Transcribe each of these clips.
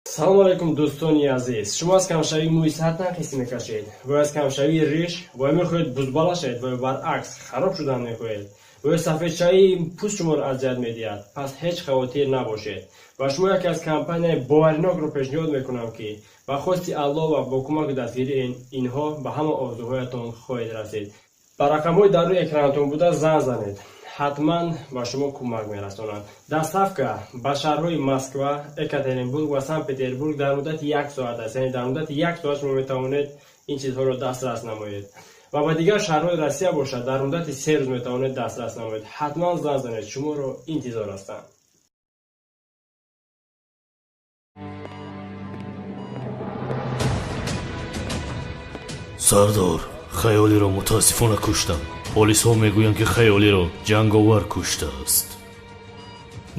Салом алейкум, дӯстони азиз. Шумо аз камшавии мӯи сар танқисӣ мекашед ва аз камшавии риш ва мехоҳед бузбала шавед ва баръакс хароб шудан мехоҳед ва сафедшавии пӯст шуморо азият медиҳад, пас ҳеҷ хавотир набошед. Ба шумо яке аз компанияи боваринокро пешниҳод мекунам, ки ба хости Аллоҳ ва бо кӯмаки дастгирии инҳо ба ҳама орзуҳоятон хоҳед расид. Ба рақамҳои дар рӯи экранатон буда занг занед, ҳатман ба шумо кӯмак мерасонанд. Доставка ба шаҳрҳои Москва, Екатеринбург ва Санкт-Петербург дар муддати як соат аст, яъне дар муддати як соат шумо метавонед ин чизҳоро дастрас намоед. Ва ба дигар шаҳрҳои Россия бошад, дар муддати 3 рӯз метавонед дастрас намоед. Ҳатман занг занед, шуморо интизор ҳастанд. Сардор, Хаёлиро мутаассифона куштам. Полисҳо мегӯянд, ки Хаёлиро Ҷанговар куштааст.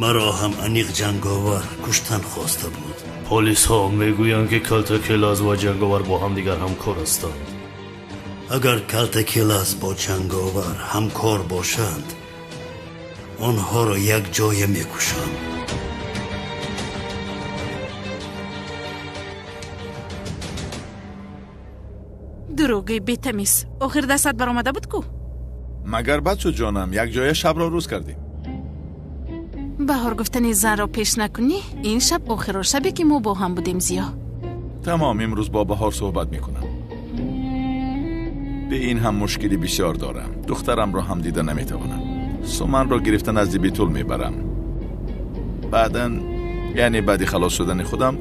Маро ҳам аниқ Ҷанговар куштан хоста буд. Полисҳо мегӯянд, ки Калтакелаз ва Ҷанговар бо ҳамдигар ҳамкор ҳастанд. Агар Калтакелаз бо Ҷанговар ҳамкор бошанд, онҳоро якҷоя мекушам. Дурӯғи бетамиз, охир дастат баромада буд ку? Магар бад шуд, ҷонам? Якҷоя шабро рӯз кардем. Баҳор, гуфтани занро пеш накунӣ. Ин шаб охиро шабе, ки мо бо ҳам будем, Зиё. Тамом, имрӯз бо Баҳор суҳбат мекунам. Бе ин ҳам мушкили бисёр дорам, духтарамро ҳам дида наметавонам. Суманро гирифта назди Битул мебарам. Баъдан, яъне баъди халос шудани худам,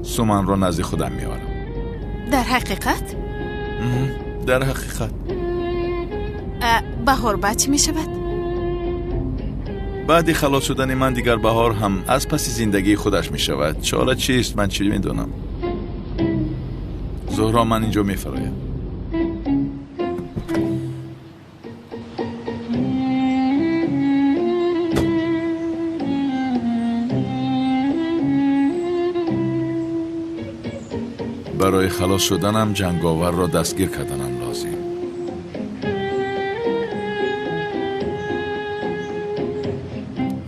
Суманро назди худам меорам. Дар ҳақиқат? Дар ҳақиқат. Баҳор баъд чӣ мешавад? Баъди халос шудани ман дигар Баҳор ҳам аз паси зиндагии худаш мешавад. Чора чист, ман чӣ медонам? Зуҳро, ман инҷо мефароям. Барои халос шуданам Ҷанговарро дастгир карданам лозим.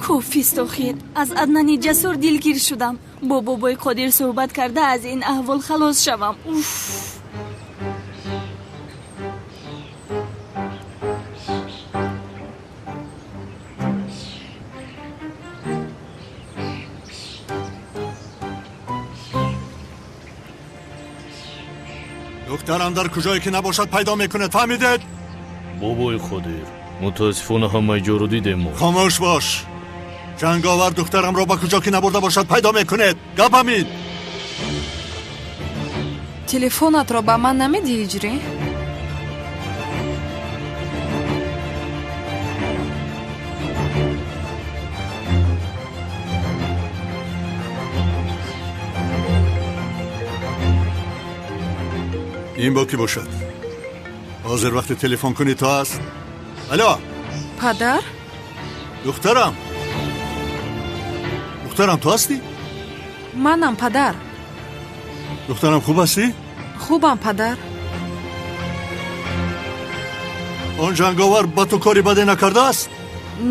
Кофист, охир аз Аднани Ҷасур дилгир шудам. Бо бобои Қодир суҳбат карда, аз ин аҳвол халос шавам. Уф! Духтарам дар куҷое ки набошад, пайдо мекунед, фаҳмидед? Бобои Қодир, мутаассифона ҳамаи ҷоро дидем мо. Хомӯш бош! Ҷанговар духтарамро ба куҷо ки набурда бошад, пайдо мекунед. Гап ҳамин. Телефонатро ба ман намедиҳӣ, Ҳиҷрӣ? Ин бо кӣ бошад? Ҳозир вақти телефон кунӣ то аст? Алло! Падар. Духтарам, духтарам, ту ҳастӣ? Манам, падар. Духтарам, хуб ҳастӣ? Хубам, падар. Он Ҷанговар ба ту кори баде накардааст?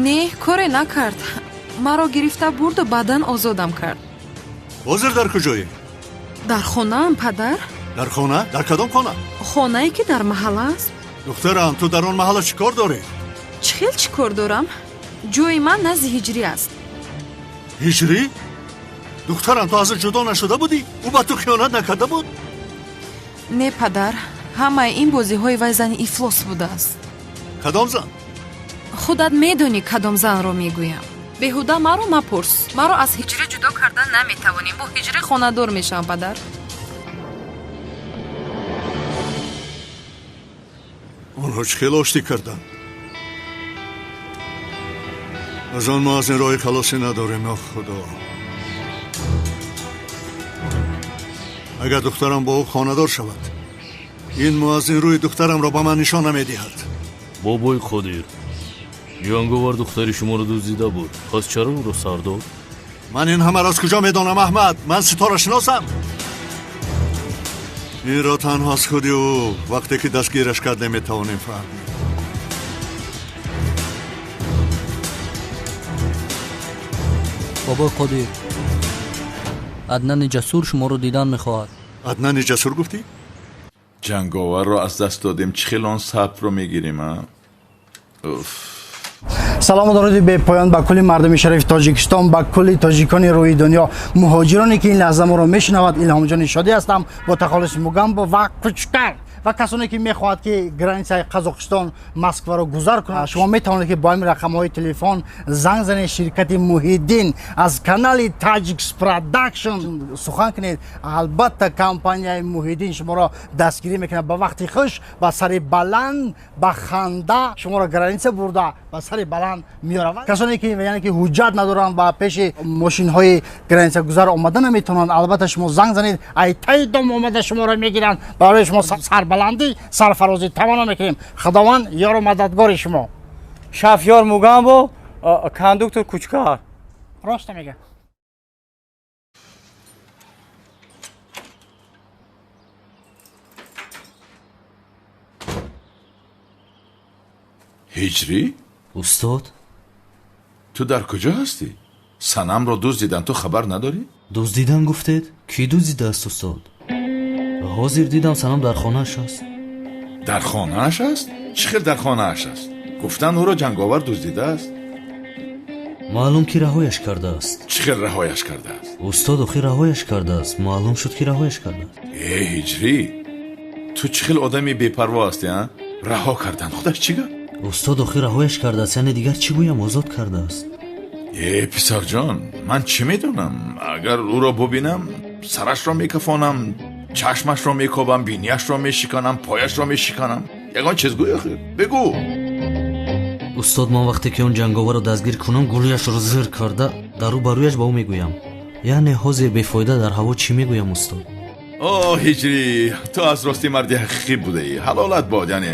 Не, коре накард. Маро гирифта бурду баъдан озодам кард. Ҳозир дар куҷоӣ? Дар хонаам, падар. Дар хона? Дар кадом хона? Хонае, ки дар маҳалла аст. Духтарам, ту дар он маҳалла чӣ кор дорӣ? Чӣ хел чӣ кор дорам? Ҷои ман назди Ҳиҷрӣ аст. Ҳиҷрӣ? Духтарам, ту аз ӯ ҷудо нашуда будӣ? Ӯ ба ту хиёнат накарда буд? Не, падар, ҳамаи ин бозиҳои вай зани ифлос будааст. Кадом зан? Худат медонӣ, кадом занро мегӯям. Беҳуда маро мапурс. Маро аз Ҳиҷрӣ ҷудо кардан наметавонӣ. Бо Ҳиҷрӣ хонадор мешавам, падар. Онҳо чӣ хел оштӣ карданд? Аз он мо аз ин роҳи халосӣ надорем. О Худо, агар духтарам бо ӯ хонадор шавад, ин муаззин рӯи духтарамро ба ман нишон намедиҳад. Бобои Қодир, Ҷанговар духтари шуморо дуздида буд, пас чаро ӯро сар дод? Ман ин ҳамаро аз куҷо медонам, Аҳмад? Ман ситорашиносам? Инро танҳо аз худи ӯ, вақте ки дастгираш кардем, метавонем фаҳмем. Бобои Қодир. Аднани Ҷасур шуморо дидан мехоҳад. Аднани Ҷасур гуфтӣ? Ҷанговарро аз даст додем, чӣ хел он сабтро мегирем, а? Уф. Салому дуруди бепоён ба кулли мардуми шарифи Тоҷикистон, ба кулли тоҷикони рӯи дунё, муҳоҷироне ки ин лаҳза моро мешунавад. Илҳомҷони Шодӣ ҳастам бо тахаллуси Мугамбо ва Кучкар ва касоне ки мехоҳад ки границаи Қазоқистон Москваро гузар кунад, шумо метавонед ки бо ҳамин рақамҳои телефон занг занед. Ширкати Муҳиддин аз канали Таҷикс Продакшн сухан кунед. Албатта компанияи Муҳиддин шуморо дастгирӣ мекунад. Ба вақти хуш, ба сари баланд, ба ханда шуморо граница бурда ба сари баланд меоравад. Касоне ки яъне ки ҳуҷҷат надоранд ва пеши мошинҳои границагузар омада наметавонанд, албатта шумо занг занед, ай таи дом омада шуморо мегиранд. Барои шумо сарбаландӣ, сарфарозӣ таманно мекунем. Худованд ёру мададгори шумо. Шафёр Мугамбо, кондуктор Кучкар. Рост мега. Ҳиҷрӣ? Устод? Ту дар куҷо ҳастӣ? Санамро дуздидан, ту хабар надорӣ? Дуздидан гуфтед? Кӣ дуздидааст, устод? Ҳозир дидам, Санам дар хонааш аст. Дар хонааш аст? Чӣ хел дар хонааш аст? Гуфтан ӯро ҷанговар дуздидааст. Маълум ки раҳояш кардааст. Чӣ хел раҳояш кардааст? Устод, охир раҳояш кардааст. Маълум шуд ки раҳояш кардааст. Э, Ҳиҷрӣ, ту чӣ хел одами бепарво ҳастӣ, а? Раҳо кардан худаш чӣ гап? Устод, охир раҳояш кардааст, яъне дигар чӣ гӯям, озод кардааст. Э, писарҷон, ман чӣ медонам? Агар ӯро бубинам, сарашро мекафонам, чашмашро мекобам, бинияшро мешиканам, пояшро мешиканам. Ягон чиз гӯй охир, бигӯ. Устод, ман вақте ки он ҷанговарро дастгир кунам, гулӯяшро зир карда дар рӯ ба рӯяш ба ӯ мегӯям. Яъне ҳозир бефоида дар ҳаво чӣ мегӯям, устод? О, Ҳиҷрӣ, ту аз ростӣ марди ҳақиқӣ будаӣ. Ҳалолат бод, яъне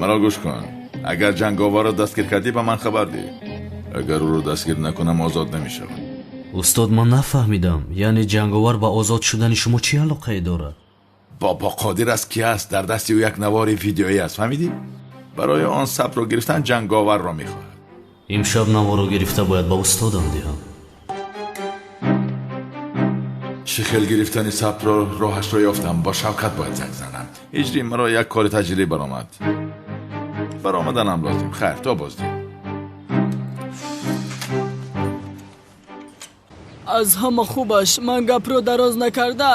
маро гӯш кун. Агар ҷанговарро дастгир кардӣ, ба ман хабар диҳ. Агар ӯро дастгир накунам, озод намешавад. Устод, ман нафаҳмидам. Яъне ҷанговар ба озод шудани шумо чӣ алоқае дорад? Бобо Қодир аст ки аст, дар дасти ӯ як навори видеоӣ аст, фаҳмидӣ? Барои он сабтро гирифтан ҷанговарро мехоҳад. Имшаб наворро гирифта бояд ба устодам диҳам. Чӣ хел гирифтани сабтро роҳашро ёфтам, бо Шавкат бояд занг занам. Ҳиҷрӣ, маро як кори таҷрибӣ баромад. Баромаданам лозим. Хайр, то боздид. Аз ҳама хубаш ман гапро дароз накарда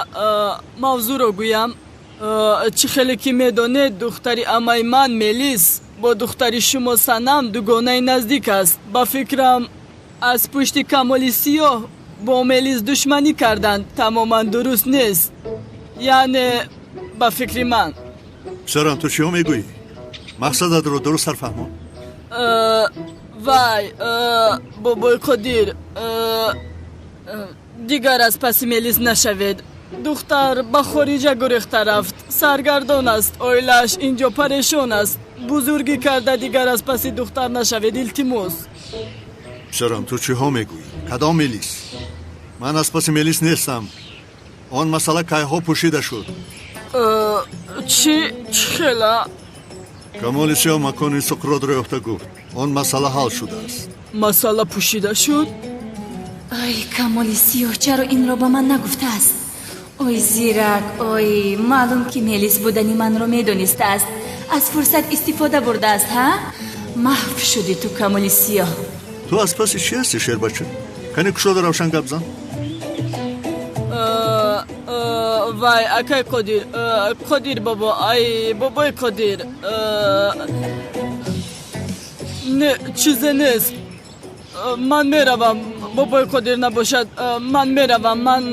мавзӯъро гӯям. Чӣ хеле ки медонед, духтари амаи ман Мелис бо духтари шумо Санам дугонаи наздик аст. Ба фикрам, аз пушти Камоли Сиёҳ бо Мелис душманӣ карданд тамоман дуруст нест. Яъне ба фикри ман. Писарам, ту чиҳо мегӯӣ? Мақсадатро дуруст сарфаҳмон. Вай, бобои Қодир, дигар аз паси Мелис нашавед. Духтар ба хориҷа гурехта рафт, саргардон аст, оилааш инҷо парешон аст. Бузургӣ карда дигар аз паси духтар нашавед, илтимос. Писарам, ту чиҳо мегӯӣ? Кадом Мелис? Ман аз паси Мелис нестам. Он масъала кайҳо пӯшида шуд. Чӣ? Чӣ хела? Камоли Сиёҳ макони Суқротро ёфта гуфт, он масъала ҳал шудааст. Масъала пӯшида шуд? Ай, Камоли Сиёҳ чаро инро ба ман нагуфтааст? Ой, зирак, ой, маълум ки Мелис будани манро медонистааст. Аз фурсат истифода бурдааст, ҳа? Маҳв шудӣ ту, Камоли Сиёҳ. Ту аз паси чӣ ҳастӣ, шербача? Кани кушода равшан гап зан. Вай, акай Қодир, Қодир бобо, ай, бобои Қодир. Не, чизе нест. Ман меравам, бобои Қодир набошад, ман меравам, ман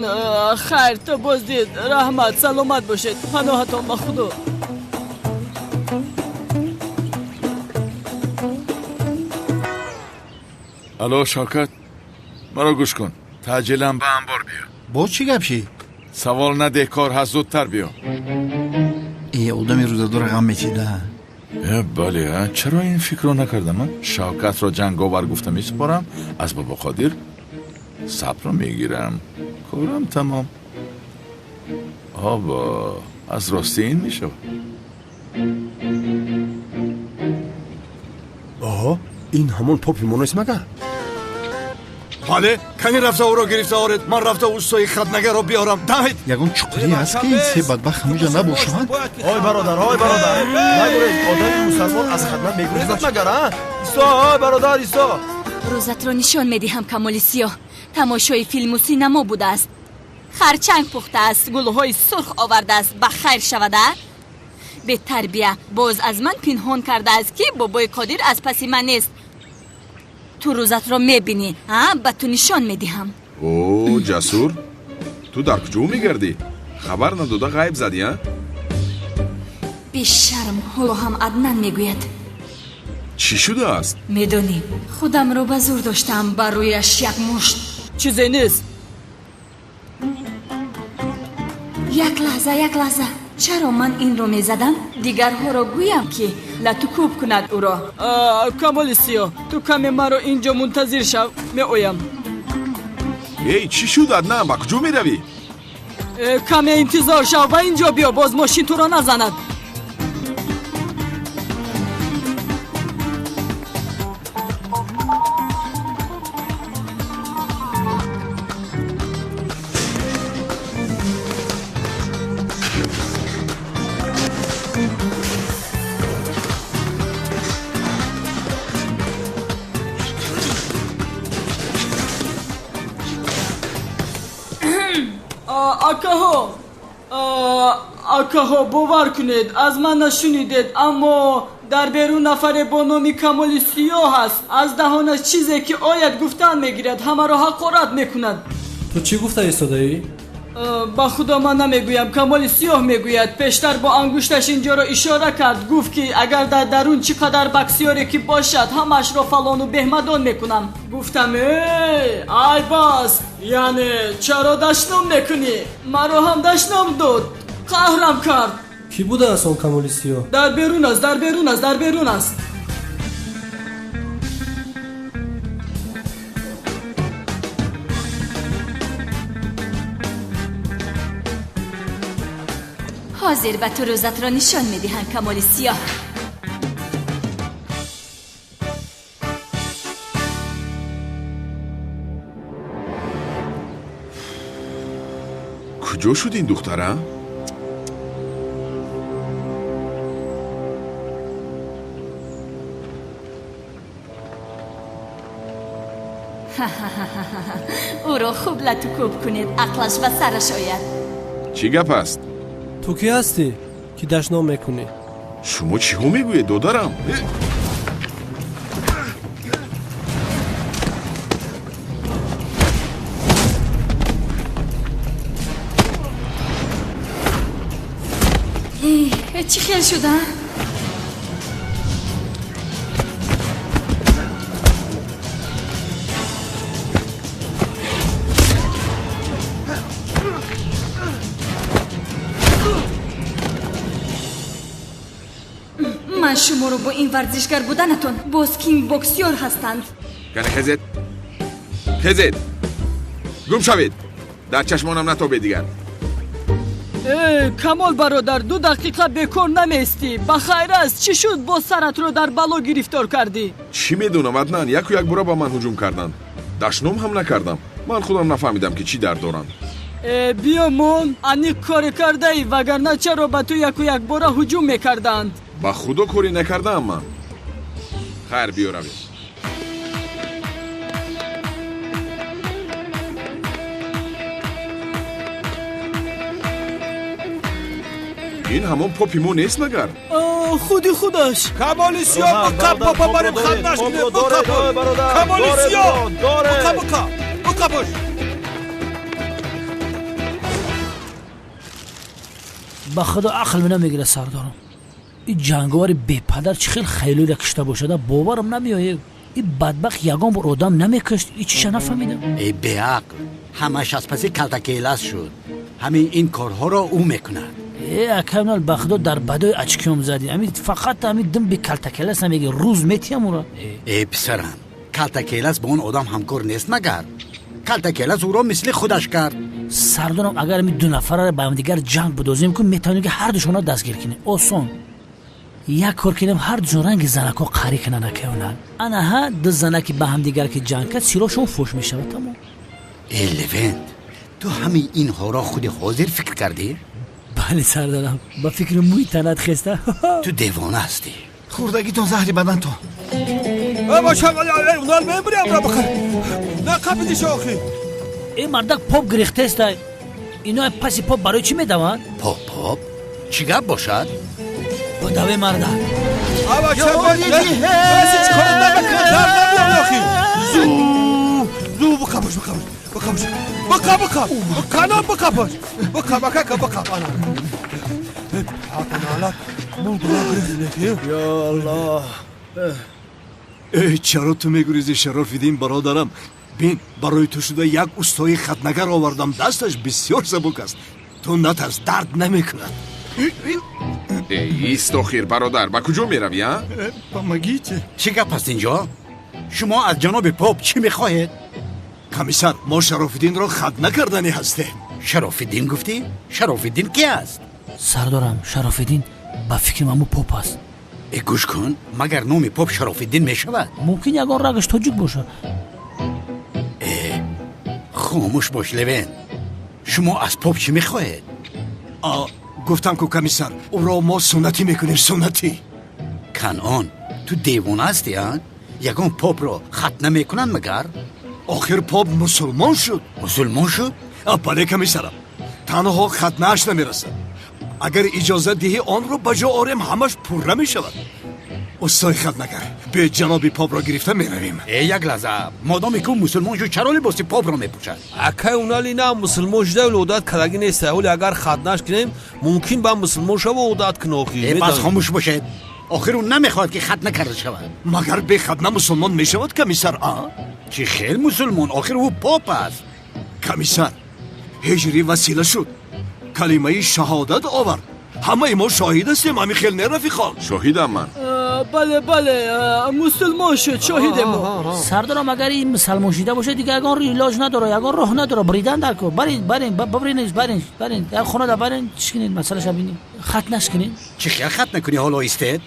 хайр, то боздид, раҳмат, саломат бошед, паноҳатон ба Худо. Алло, Шавкат, маро гӯш кун. Таъҷилан ба анбор биё. Боз чӣ гап шид? Савол надеҳ, кор ҳаст, зудтар биё. Э, одами рӯзадора ғам мечида. Э, бале, чаро ин фикрро накардам? Шавкатро ҷанговар гуфта месупорам, аз бобо Қодир сабрро мегирам. Корам тамом. Обо, аз ростӣ ин мешавад. Оҳо, ин ҳамон попи мо нест магар? Бале, кани рафта ӯро гирифта оред, ман рафта устои хатнагарро биёрам. Давид! Ягон чуқурӣ ҳаст ки ин се бадбахт ҳамуҷа набошанд? Ой бародар, ой бародар, нагурез, одами мусалмон аз хатна мегурезад магар, а? Исо, ой бародар, Исо! Рӯзатро нишон медиҳам, Камоли Сиёҳ. Тамошои филму синамо будааст. Харчанг пухтааст, гулҳои сурх овардааст, ба хайр шавада? Бетарбия, боз аз ман пинҳон кардааст, ки бобои Қодир аз паси ман нест. Ту рӯзатро мебинӣ, а? Ба ту нишон медиҳам. О, Ҷасур, ту дар куҷо мегардӣ? Хабар надода ғайб задӣ, а? Бешарм, ҳоло ҳам Аднан мегӯяд. Чӣ шудааст? Медонӣ, худамро ба зур доштам, ба рӯяш як мушт. Чизе нест. Як лаҳза, як лаҳза. Чаро ман инро мезадам? Дигарҳоро гӯям, ки латукӯб кунад ӯро. Камоли Сиёҳ, ту каме маро инҷо мунтазир шав, меоям. Эй, чӣ шуд, Аднан? Ба куҷо меравӣ? Каме интизор шав, ба инҷо биё, боз мошин туро назанад. Акаҳо, акаҳо, бовар кунед, аз ман нашунидед, аммо дар берун нафаре бо номи Камоли Сиёҳ аст. Аз даҳонаш чизе ки ояд гуфтан мегирад, ҳамаро ҳақорат мекунад. Ту чӣ гуфта истодаӣ? Ба худо ман намегӯям, Камоли Сиёҳ мегӯяд. Пештар бо ангушташ инҷоро ишора кард, гуфт ки агар дар дарун чӣ қадар баксиёре ки бошад, ҳамаашро фалону беҳмадон мекунам. Гуфтам, э, айб аст, яъне чаро дашном мекунӣ? Маро ҳам дашном дод, қаҳрам кард. Кӣ будааст он Камоли Сиёҳ? Дар берун аст, дар берун аст, дар берун аст. Ҳозир ба ту рӯзатро нишон медиҳам, Камоли Сиёҳ. Куҷо шуд ин духтара? Ӯро хуб латукӯб кунед, ақлаш ба сараш ояд. Чӣ гап аст? Ту кӣ ҳастӣ, ки дашном мекунӣ? Шумо чиҳо мегӯед, додарам? Чӣ хел шуда? Ман шуморо бо ин варзишгар буданатон боз кингбоксёр ҳастанд. Кане хезед, хезед, гум шавед, дар чашмонам натобед дигар. Э, Камол бародар, 2 дақиқа бекор намеистӣ. Ба хайр аст, чӣ шуд боз саратро дар бало гирифтор кардӣ? Чӣ медонам, Аднан, яку якбора ба ман ҳуҷум карданд. Дашном ҳам накардам. Ман худам нафаҳмидам, ки чӣ дард доранд. Э, биё мон, аниқ коре кардаӣ, вагарна чаро ба ту яку якбора ҳуҷум мекарданд? Ба худо корӣ накардаам ман. Хайр, биё равем. Ин ҳамон попи мо нест магар? Худи худаш. Камоли Сиёҳ, буқа попа барем хатнаш кунем, буқа Камоли Сиёҳ, буқа, буқа, буқа бош. Ба худо ақл намегирад, сардорам. Ин ҷанговари бепадар чӣ хел хайлӯра кишта бошада, боварам намеояд. Ин бадбахт ягон бор одам намекушт, ин чиша нафаҳмидам. Эй беақл, ҳамаш аз паси калтакелас шуд. Ҳамин ин корҳоро ӯ мекунад. Э, акамнал, ба худо дар бадои очкиём задӣ. Ҳамин фақат ҳамин дим би калтакелас намеги, рӯз метиҳам ӯро. Э, писарам, калтакелас бо он одам ҳамкор нест магар? Калтакелас ӯро мисли худаш кард. Сардорам, агар ҳамин ду нафарро ба ҳамдигар ҷанг бидозем, ку метавонем ки ҳар душонро дастгир кунем. Осон. Як кор кунем, ҳар ду ранги занакҳо қарӣ кунанд акай Унал. Анаҳа ду занаки ба ҳамдигар ки ҷанг кард, сирошон фош мешавад, тамом. Э, Левент, ту ҳамаи инҳоро худи ҳозир фикр кардӣ? Бале, сардарам, ба фикри мӯи танат хеста. Ту девона ҳастӣ. Хӯрдагитон заҳри бадантон. Унал мебурям ра бихар. На қапидиш охи. Э, мардак, поп гирехтеста. Ино паси поп барои чӣ медаванд? Поп, поп? Чӣ гап бошад? Бодаве, мардак. Зу бикапаш, бикапаш, бикапаш, бикап, бикап, канам бикапаш, бикап, акака бикап, ана. Патаналат, Ё Аллоҳ! Э, чаро ту мегурезӣ, Шарофиддин бародарам? Бин, барои ту шуда як устои хатнагар овардам, дасташ бисёр сабук аст. Ту натарс, дард намекунад. Эй, ист охир, бародар, ба куҷо меравӣ, а? Помогите. Чӣ гап аст инҷо? Шумо аз ҷаноби поп чӣ мехоҳед? Комиссар, мо Шарофиддинро хат накарданӣ ҳастем. Шарофиддин гуфтӣ? Шарофиддин ки аст? Сардорам, Шарофиддин ба фикри мамо поп аст. Э, гӯш кун, магар номи поп Шарофиддин мешавад? Мумкин ягон рагаш тоҷик бошад. Э, хомӯш бош, Левен. Шумо аз поп чӣ мехоҳед? Гуфтам ку, комиссар, ӯро мо суннатӣ мекунем, суннатӣ. Канъон, ту девона ҳастӣ, а? Ягон попро хат намекунанд магар? Охир поп мусулмон шуд. Мусулмон шуд? Бале, комиссарам, танҳо хатнааш намерасад. Агар иҷозат диҳӣ, онро ба ҷо орем, ҳамаш пурра мешавад. Устои хатнагар, бе ҷаноби попро гирифта меравем. Э, як лаҳза, модоме ки ӯ мусулмон шуд, чаро либоси попро мепӯшад? Акай Унали, на мусулмон шуда, вале одат кардагӣ нест. Ҳоли агар хатнаш кунем, мумкин ба мусулмон шава, одат кун охир. Э, бас, хомӯш бошед. Охир ӯ намехоҳад ки хат накарда шавад. Магар бехатна мусулмон мешавад, комиссар, а? Чӣ хел мусулмон? Охир ӯ поп аст. Комиссар, ҳиҷрӣ васила шуд, калимаи шаҳодат овард, ҳамаи мо шоҳид ҳастем. Ҳамин хел не, рафиқон? Шоҳидам ман. Бале, бале, мусулмон шуд, шоҳидем мо. Сардорам, агар ин мусалмон шида бошад, дигар ягон илоҷ надора, ягон роҳ надора, бридан дар кор. Барин, барин, бибринед, барин, барин, як хонада барин, чӣ кунед, масъалаша бинед, хат нашкунед. Чӣ хел хат накунӣ? Ҳоло истед,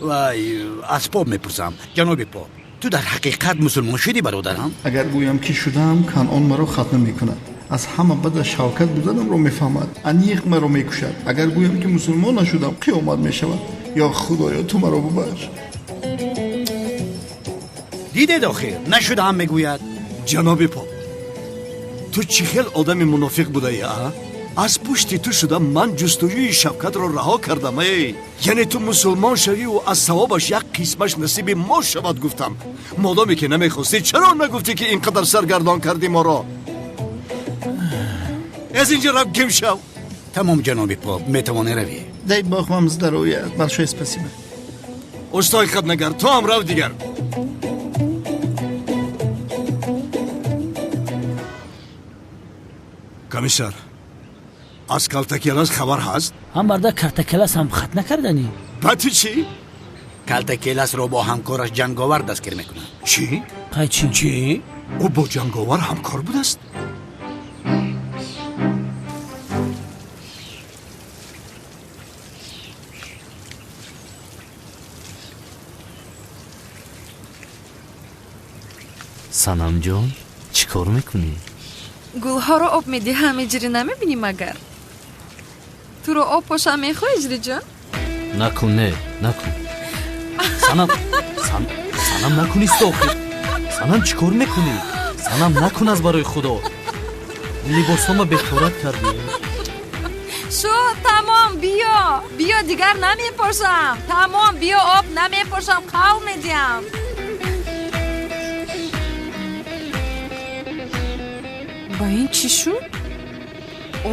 вай, аз поп мепурсам. Ҷаноби поп, ту дар ҳақиқат мусулмон шудӣ, бародарам? Агар гӯям ки шудаам, Канъон маро хатна мекунад. Аз ҳама бада Шавкат буданамро мефаҳмад, аниқ маро мекушад. Агар гӯям ки мусулмон нашудам, қиёмат мешавад. Ё Худоё, ту маро бубахш. Дидед, охир нашудаам мегӯяд. Ҷаноби поп, ту чӣ хел одами мунофиқ будаӣ, а? Аз пушти ту шуда ман ҷустуҷӯи Шавкатро раҳо кардам. Эй, яъне ту мусулмон шавиву аз савобаш як қисмаш насиби мо шавад, гуфтам. Модоме ки намехостӣ, чаро нагуфтӣ, ки ин қадар саргардон кардӣ моро? Аз инҷо рав, гим шав. Тамом, ҷаноби поп, метавонӣ равӣ. Дай бог вам здоровья, большое спасибо. Устои хатнагар, ту ҳам рав дигар. Комиссар, аз Калтакелас хабар ҳаст? Ҳам барда, Калтакелас ҳам хат накарданӣ. Ба ту чӣ? Калтакеласро бо ҳамкораш Ҷанговар дастгир мекунанд. Чӣ? Қай чӣ? Чӣ? Ӯ бо Ҷанговар ҳамкор будааст? Санамҷон, чӣ кор мекунӣ? Гулҳоро об медиҳам, Иҷрӣ, намебинӣ магар? Туро об пошам мехоҳӣ, Иҷриҷон? Накун, не, накун, Санам. Санам, накун, истохир. Санам, чӣ кор мекунӣ? Санам, накун, аз барои Худо, либосҳома беҳторат кардӣ. Шуд, тамом, биё, биё, дигар намепошам, тамом, биё, об намепошам, қавл медиҳам. Ба ин чӣ шуд?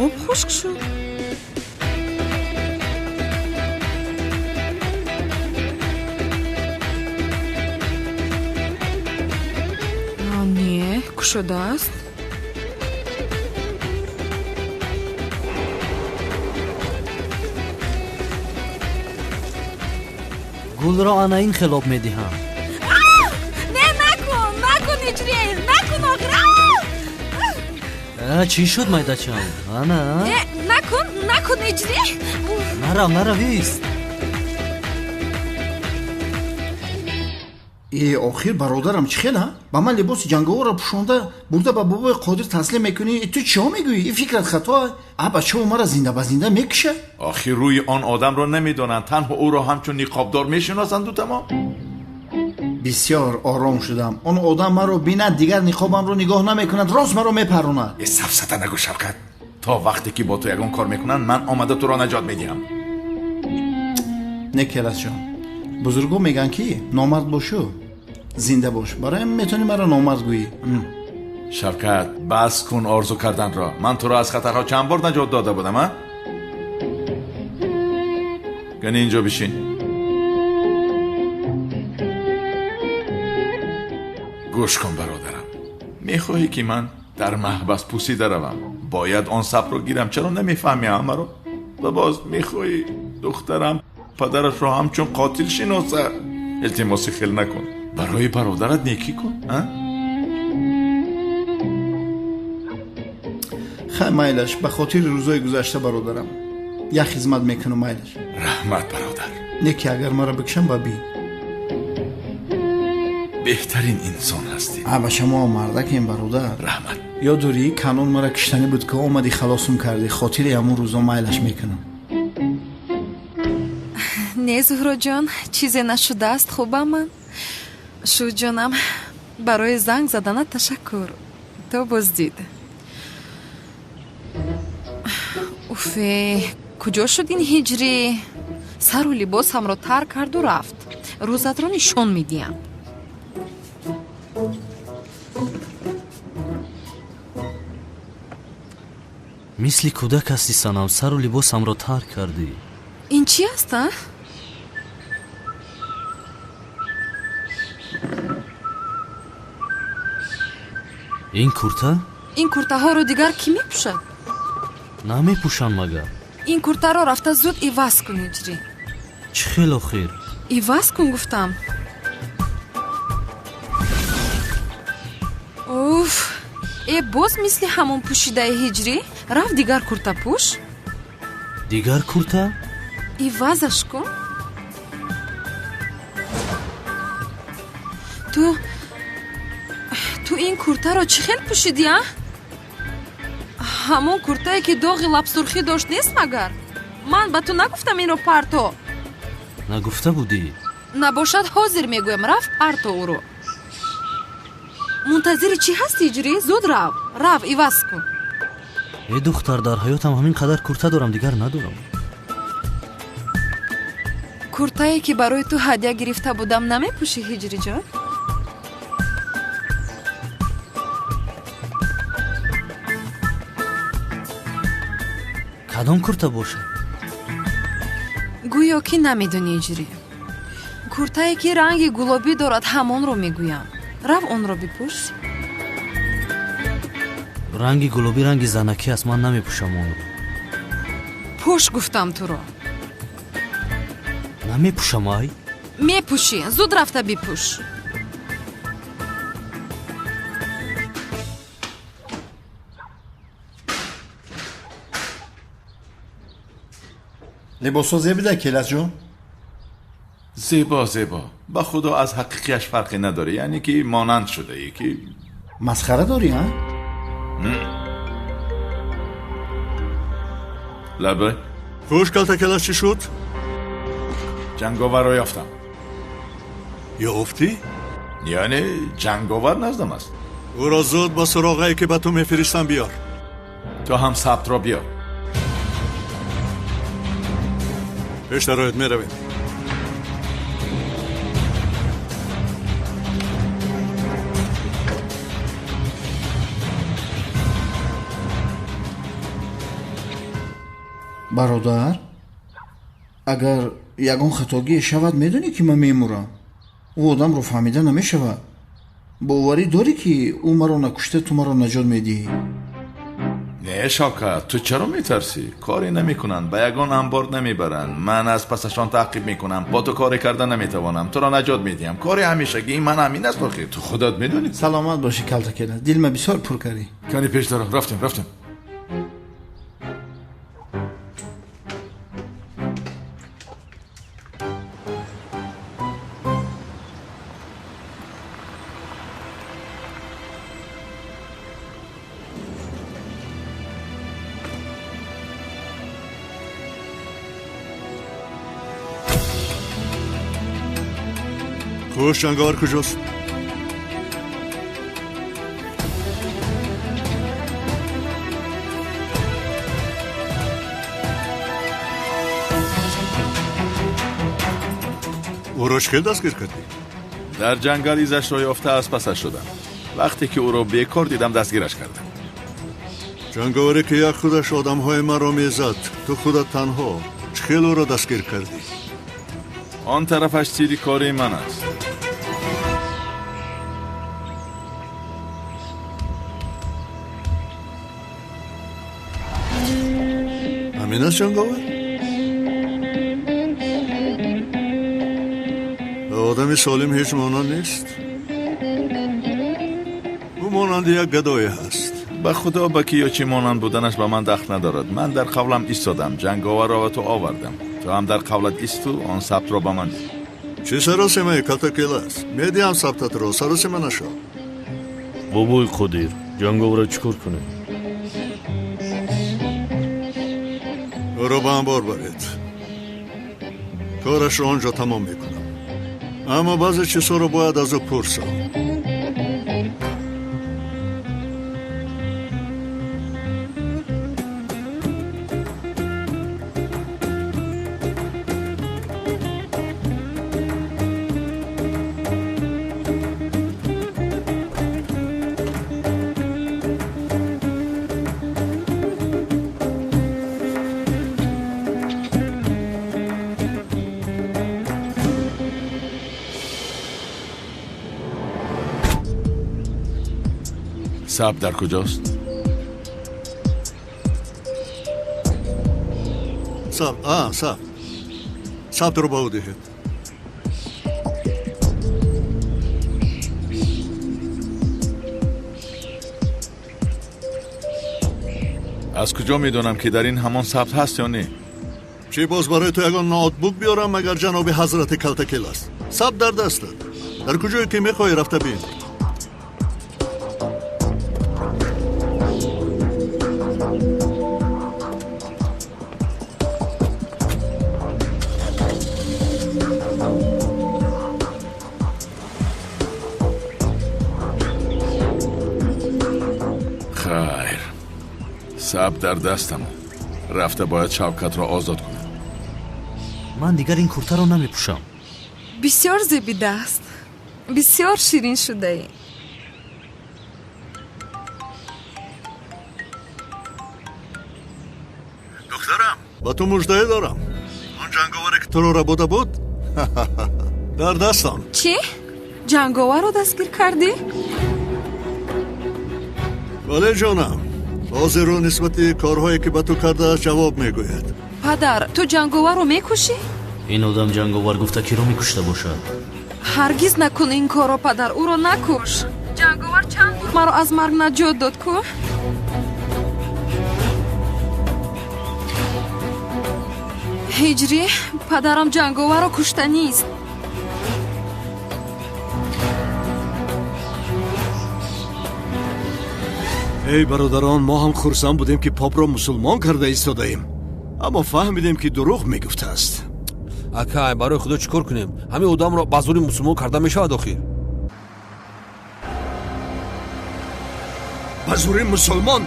Об хушк шуд. Не, кушодааст. Гулро ана ин хел об медиҳам. Не, накун, накун, Иҷри, накун охир. Чӣ шуд, майдачам, ана? Накун, накун, Иҷри. Нарав, нарав, ист. Э, охир бародарам чӣ хел, а? Ба ман либоси ҷанговарро пӯшонда бурда ба бобои Қодир таслим мекунӣ. Ту чиҳо мегӯӣ? И фикрат хато. А бачао маро зинда ба зинда мекушад. Охир рӯи он одамро намедонанд, танҳо ӯро ҳамчун ниқобдор мешиносанду тамом. Бисёр ором шудам. Он одам маро бинад, дигар ниқобамро нигоҳ намекунад, рост маро мепаронад. Э, сафсата нагӯ, Шавкат. То вақте ки бо ту ягон кор мекунанд, ман омада туро наҷот медиҳам. Не, Келасҷон, бузургҳо мегӯянд, ки номард бошу, зинда бош. Барои ҳамин метавонӣ маро номард гӯӣ. Шавкат, бас кун орзу карданро. Ман туро аз хатарҳо чанд бор наҷот дода будам, а? Гани инҷо бишин. Гӯш кун, бародарам. Мехоҳӣ, ки ман дар маҳбас пусида равам? Бояд он сабрро гирам. Чаро намефаҳмӣ ҳамаро? Ва боз мехоҳӣ духтарам падарашро ҳамчун қотил шиносад? Илтимоси хел накун. Барои бародарат некӣ кун, а? Хай, майлаш, ба хотири рӯзои гузашта бародарам як хизмат мекунам, майлаш. Раҳмат, бародар. Не ки агар маро бикшам, ба бин. Беҳтарин инсон ҳастӣ. А ба шумо мардакем, бародар. Раҳмат. Ёд дорӣ, Канон мара киштанӣ буд, ки омадӣ халосум кардӣ. Хотири ҳамун рӯзо майлаш мекунам. Не, Зуҳроҷон, чизе нашудааст, хубам ман. Шуд, ҷонам, барои занг заданат ташаккур. То боздид. Уфе, куҷо шуд ин ҳиҷрӣ? Сару либосамро тар карду рафт. Рӯзатро нишон медиҳам. Мисли кӯдак ҳастӣ, Санам, сару либосамро тар кардӣ. Ин чӣ аст, а? Ин курта? Ин куртаҳоро дигар кӣ мепӯшад? Намепӯшам магар. Ин куртаро рафта зуд иваз кун, Ҳиҷрӣ. Чӣ хел охир? Иваз кун, гуфтам. Уф, э, боз мисли ҳамон пӯшидаи, Ҳиҷрӣ. Рафт дигар курта пӯш. Дигар курта? Ивазаш кун. Ту ин куртаро чӣ хел пӯшидӣ, а? Ҳамон куртае ки доғи лабсурхӣ дошт нест магар? Ман ба ту нагуфтам инро парто? Нагуфта будӣ. Набошад, ҳозир мегӯям. Рафт парто ӯро. Мунтазири чӣ ҳасти, Ҳиҷрӣ? Зуд рав, рав, иваз кун. Э, духтар, дар ҳаётам ҳамин қадар курта дорам, дигар надорам. Куртае ки барои ту ҳадя гирифта будам, намепӯшӣ, Ҳиҷриҷон? Кадом курта бошад? Гӯё ки намедонӣ, Ҳиҷрӣ. Куртае ки ранги гулобӣ дорад, ҳамонро мегӯям. Рав, онро бипӯш. Ранги гулобӣ ранги занакӣ аст, ман намепӯшам онро. Пӯш, гуфтам туро. Намепӯшам, ай. Мепӯшӣ, зуд рафта бипӯш. Либосҳо зебида, Келасҷон? Зебо, зебо. Ба худо, аз ҳақиқияш фарқе надорӣ, яъне ки монанд шудаӣ ки. Масхара дорӣ, а? Лабе. Хуш, Калтакелас, чӣ шуд? Ҷанговарро ёфтам. Ёфтӣ? Яъне ҷанговар наздам аст. Ӯро зуд ба суроғае, ки ба ту мефиристам, биёр. Ту ҳам сабтро биёр. Пеш дароед, меравем. Бародар, агар ягон хатогие шавад, медонӣ, ки ман мемурам. Ӯ одамро фаҳмида намешавад. Боварӣ дорӣ, ки ӯ маро накушта, ту маро наҷот медиҳӣ? Не, Шавкат, ту чаро метарсӣ? Коре намекунанд, ба ягон анбор намебаранд. Ман аз пасашон таъқиб мекунам. Бо ту коре карда наметавонам, туро наҷот медиҳам. Кори ҳамешагии ман ҳамин аст охир, ту худат медонӣ. Саломат бошӣ, Калтакела, дилма бисёр пур кардӣ. Кани, пеш даро, рафтем, рафтем. Хуш, ҷанговар куҷост? Ӯро чӣ хел дастгир кардӣ? Дар ҷангал изашро ёфта аз пасаш шудам. Вақте ки ӯро бекор дидам, дастгираш кардам. Ҷанговаре ки як худаш одамҳои маро мезад, ту худат танҳо чӣ хел ӯро дастгир кардӣ? Он тарафаш сири кори ман аст. Ҳамин аст ҷанговар? Ба одами солим ҳеҷ монанд нест. Ӯ монанди як гадое ҳаст. Ба худо, ба ки ё чӣ монанд буданаш ба ман дахл надорад. Ман дар қавлам истодам, ҷанговарро ба ту овардам. Ту ҳам дар қавлат исту он сабтро ба ман деҳ. Чӣ саросимаи калтакелас? Медиҳам сабтатро, саросима нашав. Бобои Қодир, ҷанговарро чӣ кор кунем? Ӯро ба анбор баред. Корашро он ҷо тамом мекунам. Аммо баъзе чизҳоро бояд аз ӯ пурсам. Сабт дар куҷост? Сабт, сабт. Сабтро ба ӯ диҳед. Аз куҷо медонам ки дар ин ҳамон сабт ҳаст ё не? Чӣ боз барои ту ягон ноутбук биёрам, магар ҷаноби ҳазрати калтакел аст? Сабт дар дастат. Дар куҷое ки мехоҳӣ рафта бин. Хайр, сабт дар дастам. Рафта бояд Шавкатро озод кунам. Ман дигар ин куртаро намепӯшам. Бисёр зебидааст, бисёр ширин шудаӣ. Духтарам, ба ту муждае дорам. Он ҷанговаре ки туро рабуда буд, дар дастам. Чӣ? Ҷанговарро дастгир кардӣ? Бале, ҷонам. Ҳозир ӯ нисбати корҳое ки ба ту кардааст ҷавоб мегӯяд. Падар, ту ҷанговарро мекушӣ? Ин одам ҷанговар гуфта киро мекушта бошад? Ҳаргиз накун ин корро, падар, ӯро накуш. Ҷанговар чанд бор маро аз марг наҷот дод ку? Ҳиҷрӣ, падарам ҷанговарро куштанист. Эй бародарон, мо ҳам хурсанд будем ки попро мусулмон карда истодаем, аммо фаҳмидем ки дурӯғ мегуфтааст. Акай, барои худо чӣ кор кунем? Ҳамин одамро ба зӯри мусулмон карда мешавад охир? Ба зӯри мусулмон?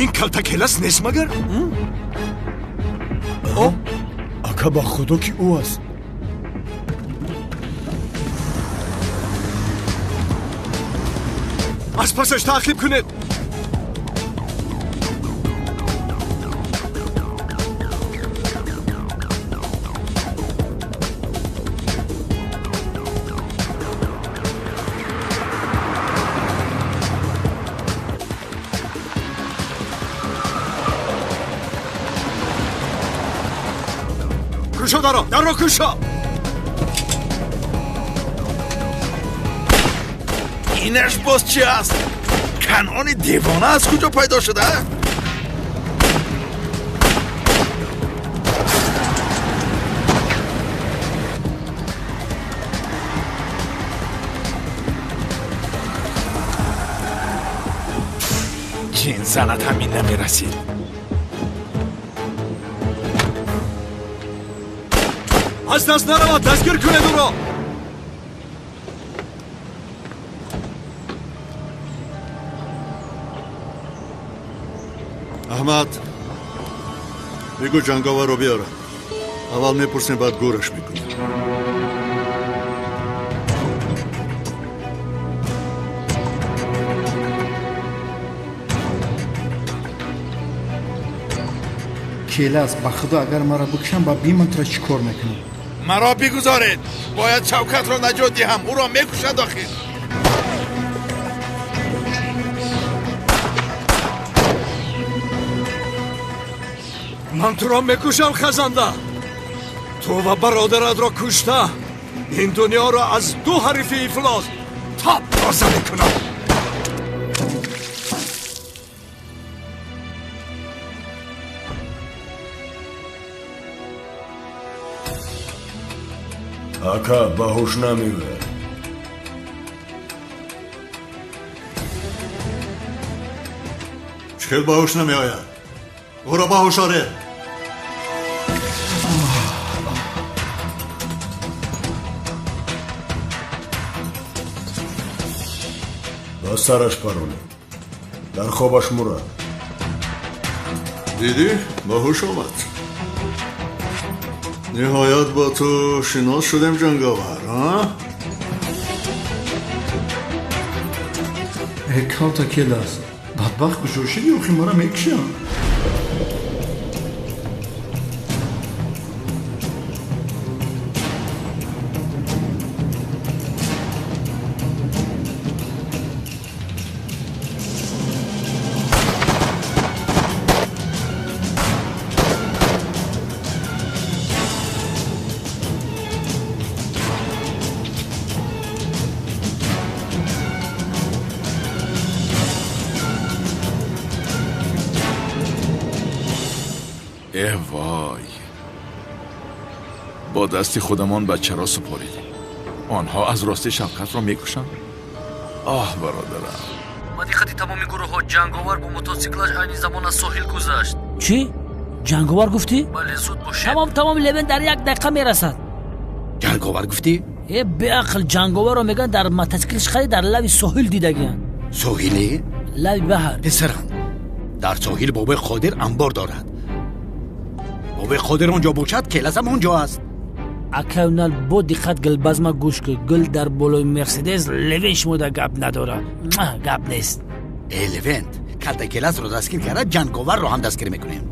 Ин калтакелас нест магар? Ака, ба худо ки ӯ аст. Аз пасаш таъқиб кунед. Кушо даро, дарро кушо. Инаш боз чӣ аст? Канъони девона аз куҷо пайдо шуда? Ҷин занат ҳамин намерасид. Аз даст наравад, дастгир кунед ӯро. Аҳмад, бигӯ ҷанговарро биёрад. Аввал мепурсем, баъд гӯраш мекунем. Келас, ба худо агар маро бикушам, ба биман туро чӣ кор мекунам? Маро бигузоред, бояд Шавкатро наҷот диҳам, ӯро мекушад охир. Ман туро мекушам, хазанда. Ту ва бародаратро кушта, ин дунёро аз ду ҳарифи ифлос тоб тоза мекунам. Ака, ба ҳуш намеояд. Чӣ хел ба ҳуш намеояд? Ӯро ба ҳуш оред. Ба сараш паронед. Дар хобаш мурад. Дидӣ, ба ҳуш омад. Ниҳоят бо ту шинос шудем, ҷанговар, а? Э, калта келас. Бадбахт куҷо шидӣ, охи мара мекушанд. Э вой, бо дасти худамон бачаро супоридем. Онҳо аз рости Шавкатро мекушанд. Оҳ, бародарам. Ба диққати тамоми гурӯҳҳо, ҷанговар бо мотосиклаш айни замон аз соҳил гузашт. Чӣ? Ҷанговар гуфтӣ? Бале, зуд бошед. Тамом, тамом, Левен дар як дақиқа мерасад. Ҷанговар гуфтӣ? Э, беақл, ҷанговарро мегӯянд дар мотосиклаш хари дар лави соҳил дидагиянд. Соҳиле? Лави баҳр. Писарам, дар соҳил бобои Қодир амбор дорад. Бобои Қодир он ҷо бошад, келасам он ҷо аст. Акай, бо диққат гулбазма гӯш кун. Гул дар болои Мерседес, Левен шумода гап надорад. Гап нест. Э, Левент, калта келасро дастгир карда, ҷанговарро ҳам дастгир мекунем.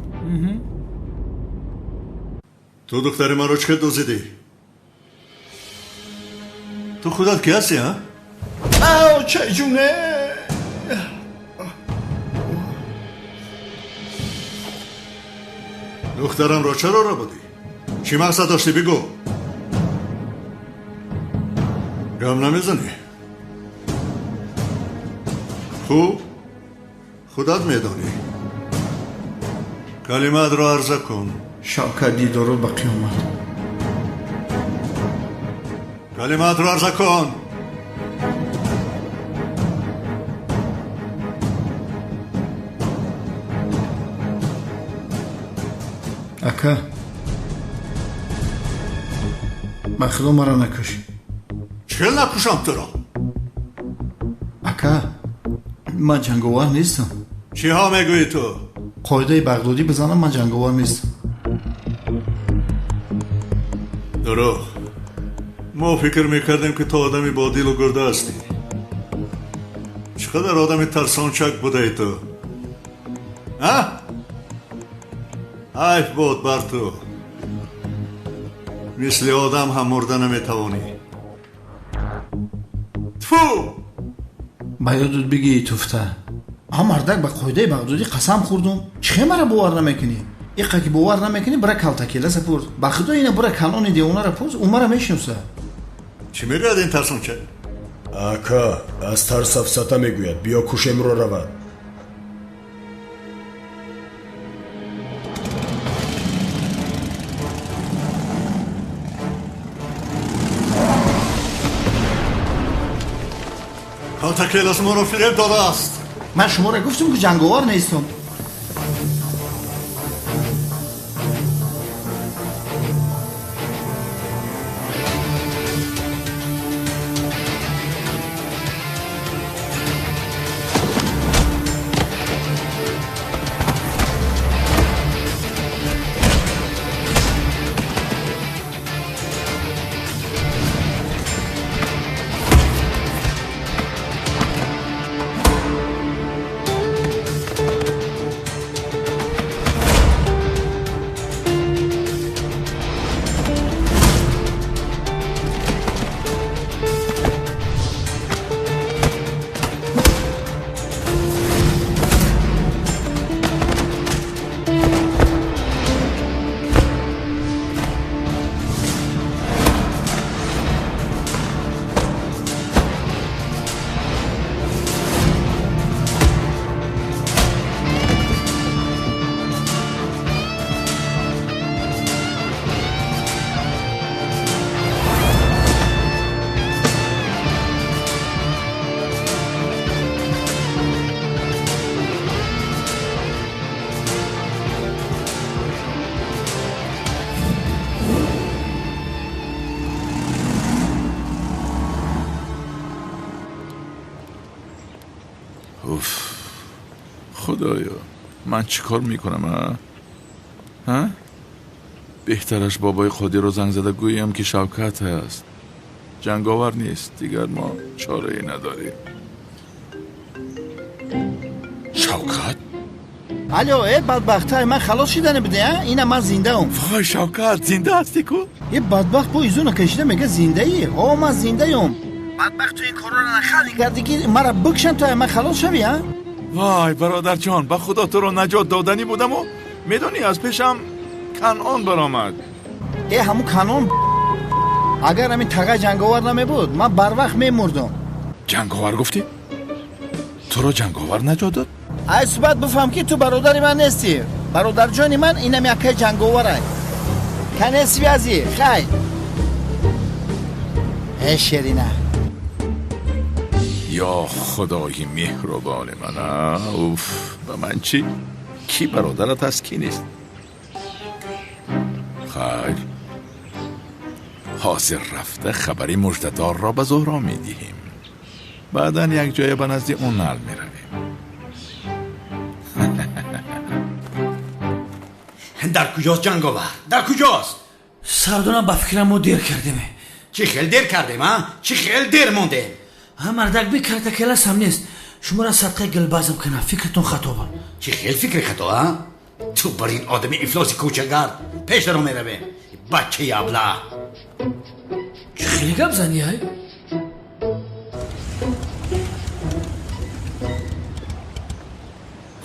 Ту духтари маро чӣ дуздидӣ? Ту худат ки ҳастӣ, а? Ау, чайҷуне! Духтарамро чаро рабудӣ? Чӣ мақсад доштӣ, бигӯ. Гам намезанӣ? Хуб, худат медонӣ. Калимаатро арза кун. Шавкат дидорот ба қиёмат. Калимаатро арза кун. Ака, ба худо маро накуш. Чӣ накушам туро? Ака, ман ҷанговар нестам. Чиҳо мегӯӣ ту? Қоидаи бағдодӣ бизанам, ман ҷанговар нестам. Дурӯғ. Мо фикр мекардем, ки ту одами бо дилу гурда ҳастӣ. Чӣ қадар одами тарсончак будаи ту, а? Ҳайф буд бар ту. Мисли одам ҳам мурда наметавонӣ. Тфу! Ба ёдат бигӣ, туфта. А мардак, ба қоидаи бағдодӣ қасам хӯрдум. Чӣ хел мара бовар намекунӣ? Иқа ки бовар намекунӣ, бира калтакеласа пурс. Ба худо ина бира калони девонара пурс, ӯ мара мешиноса. Чӣ мегӯяд ин тарсонча? Ака, аз тарс сафсата мегӯяд. Биё кушемро равад. Калтакелас моро фиреб додааст. Ман шуморо гуфтам, ки ҷанговар нестам. Уф, худоё, ман чӣ кор мекунам, а? Ҳа? Беҳтараш бобои Қодирро занг зада гӯям, ки Шавкат аст, ҷанговар нест. Дигар мо чорае надорем. Шавкат? Алло, э бадбахтай, ман халос шидане буде, а? Ина ман зиндаам. Вой, Шавкат, зинда ҳастӣ ку? Е бадбахт бо изуна кашида мега зиндаӣ. Ҳо, ман зиндаём. Бадбахт, ту ин корро нахалӣ кардӣ, ки мара бикшан, то ман халос шавӣ, а? Вой, бародарҷон, ба худо туро наҷот доданӣ будаму, медонӣ, аз пешам Канъон баромад. Э, ҳамун Канъон, агар ҳамин тағай ҷанговар намебуд, ман барвақт мемурдам. Ҷанговар гуфтӣ? Туро ҷанговар наҷот дод? Ай суҳбат бифаҳм, ки ту бародари ман нестӣ. Бародарҷони ман инам яккаи ҷанговарай. Конец связи, хай. Э шерина. Ё худои меҳрубони ман, уф, ба ман чӣ? Кӣ бародарат аст, кӣ нест? Хайр, ҳозир рафта хабари муждадорро ба Зуҳро медиҳем. Баъдан якҷоя ба назди Унал меравем. Дар куҷост ҷанговар? Дар куҷост? Сардорам, ба фикрам мо дер кардем. Чӣ хел дер кардем, а? Чӣ хел дер мондем? Ҳа, мардак бикарта келасам нест. Шуморо садқаи гилбазм кунам, фикртон хато буд. Чӣ хел фикри хато, а? Ту бар ин одами ифлоси кӯчагард пеш даро меравем, бачаи аблаҳ. Чӣ хеле гап занӣ, ай?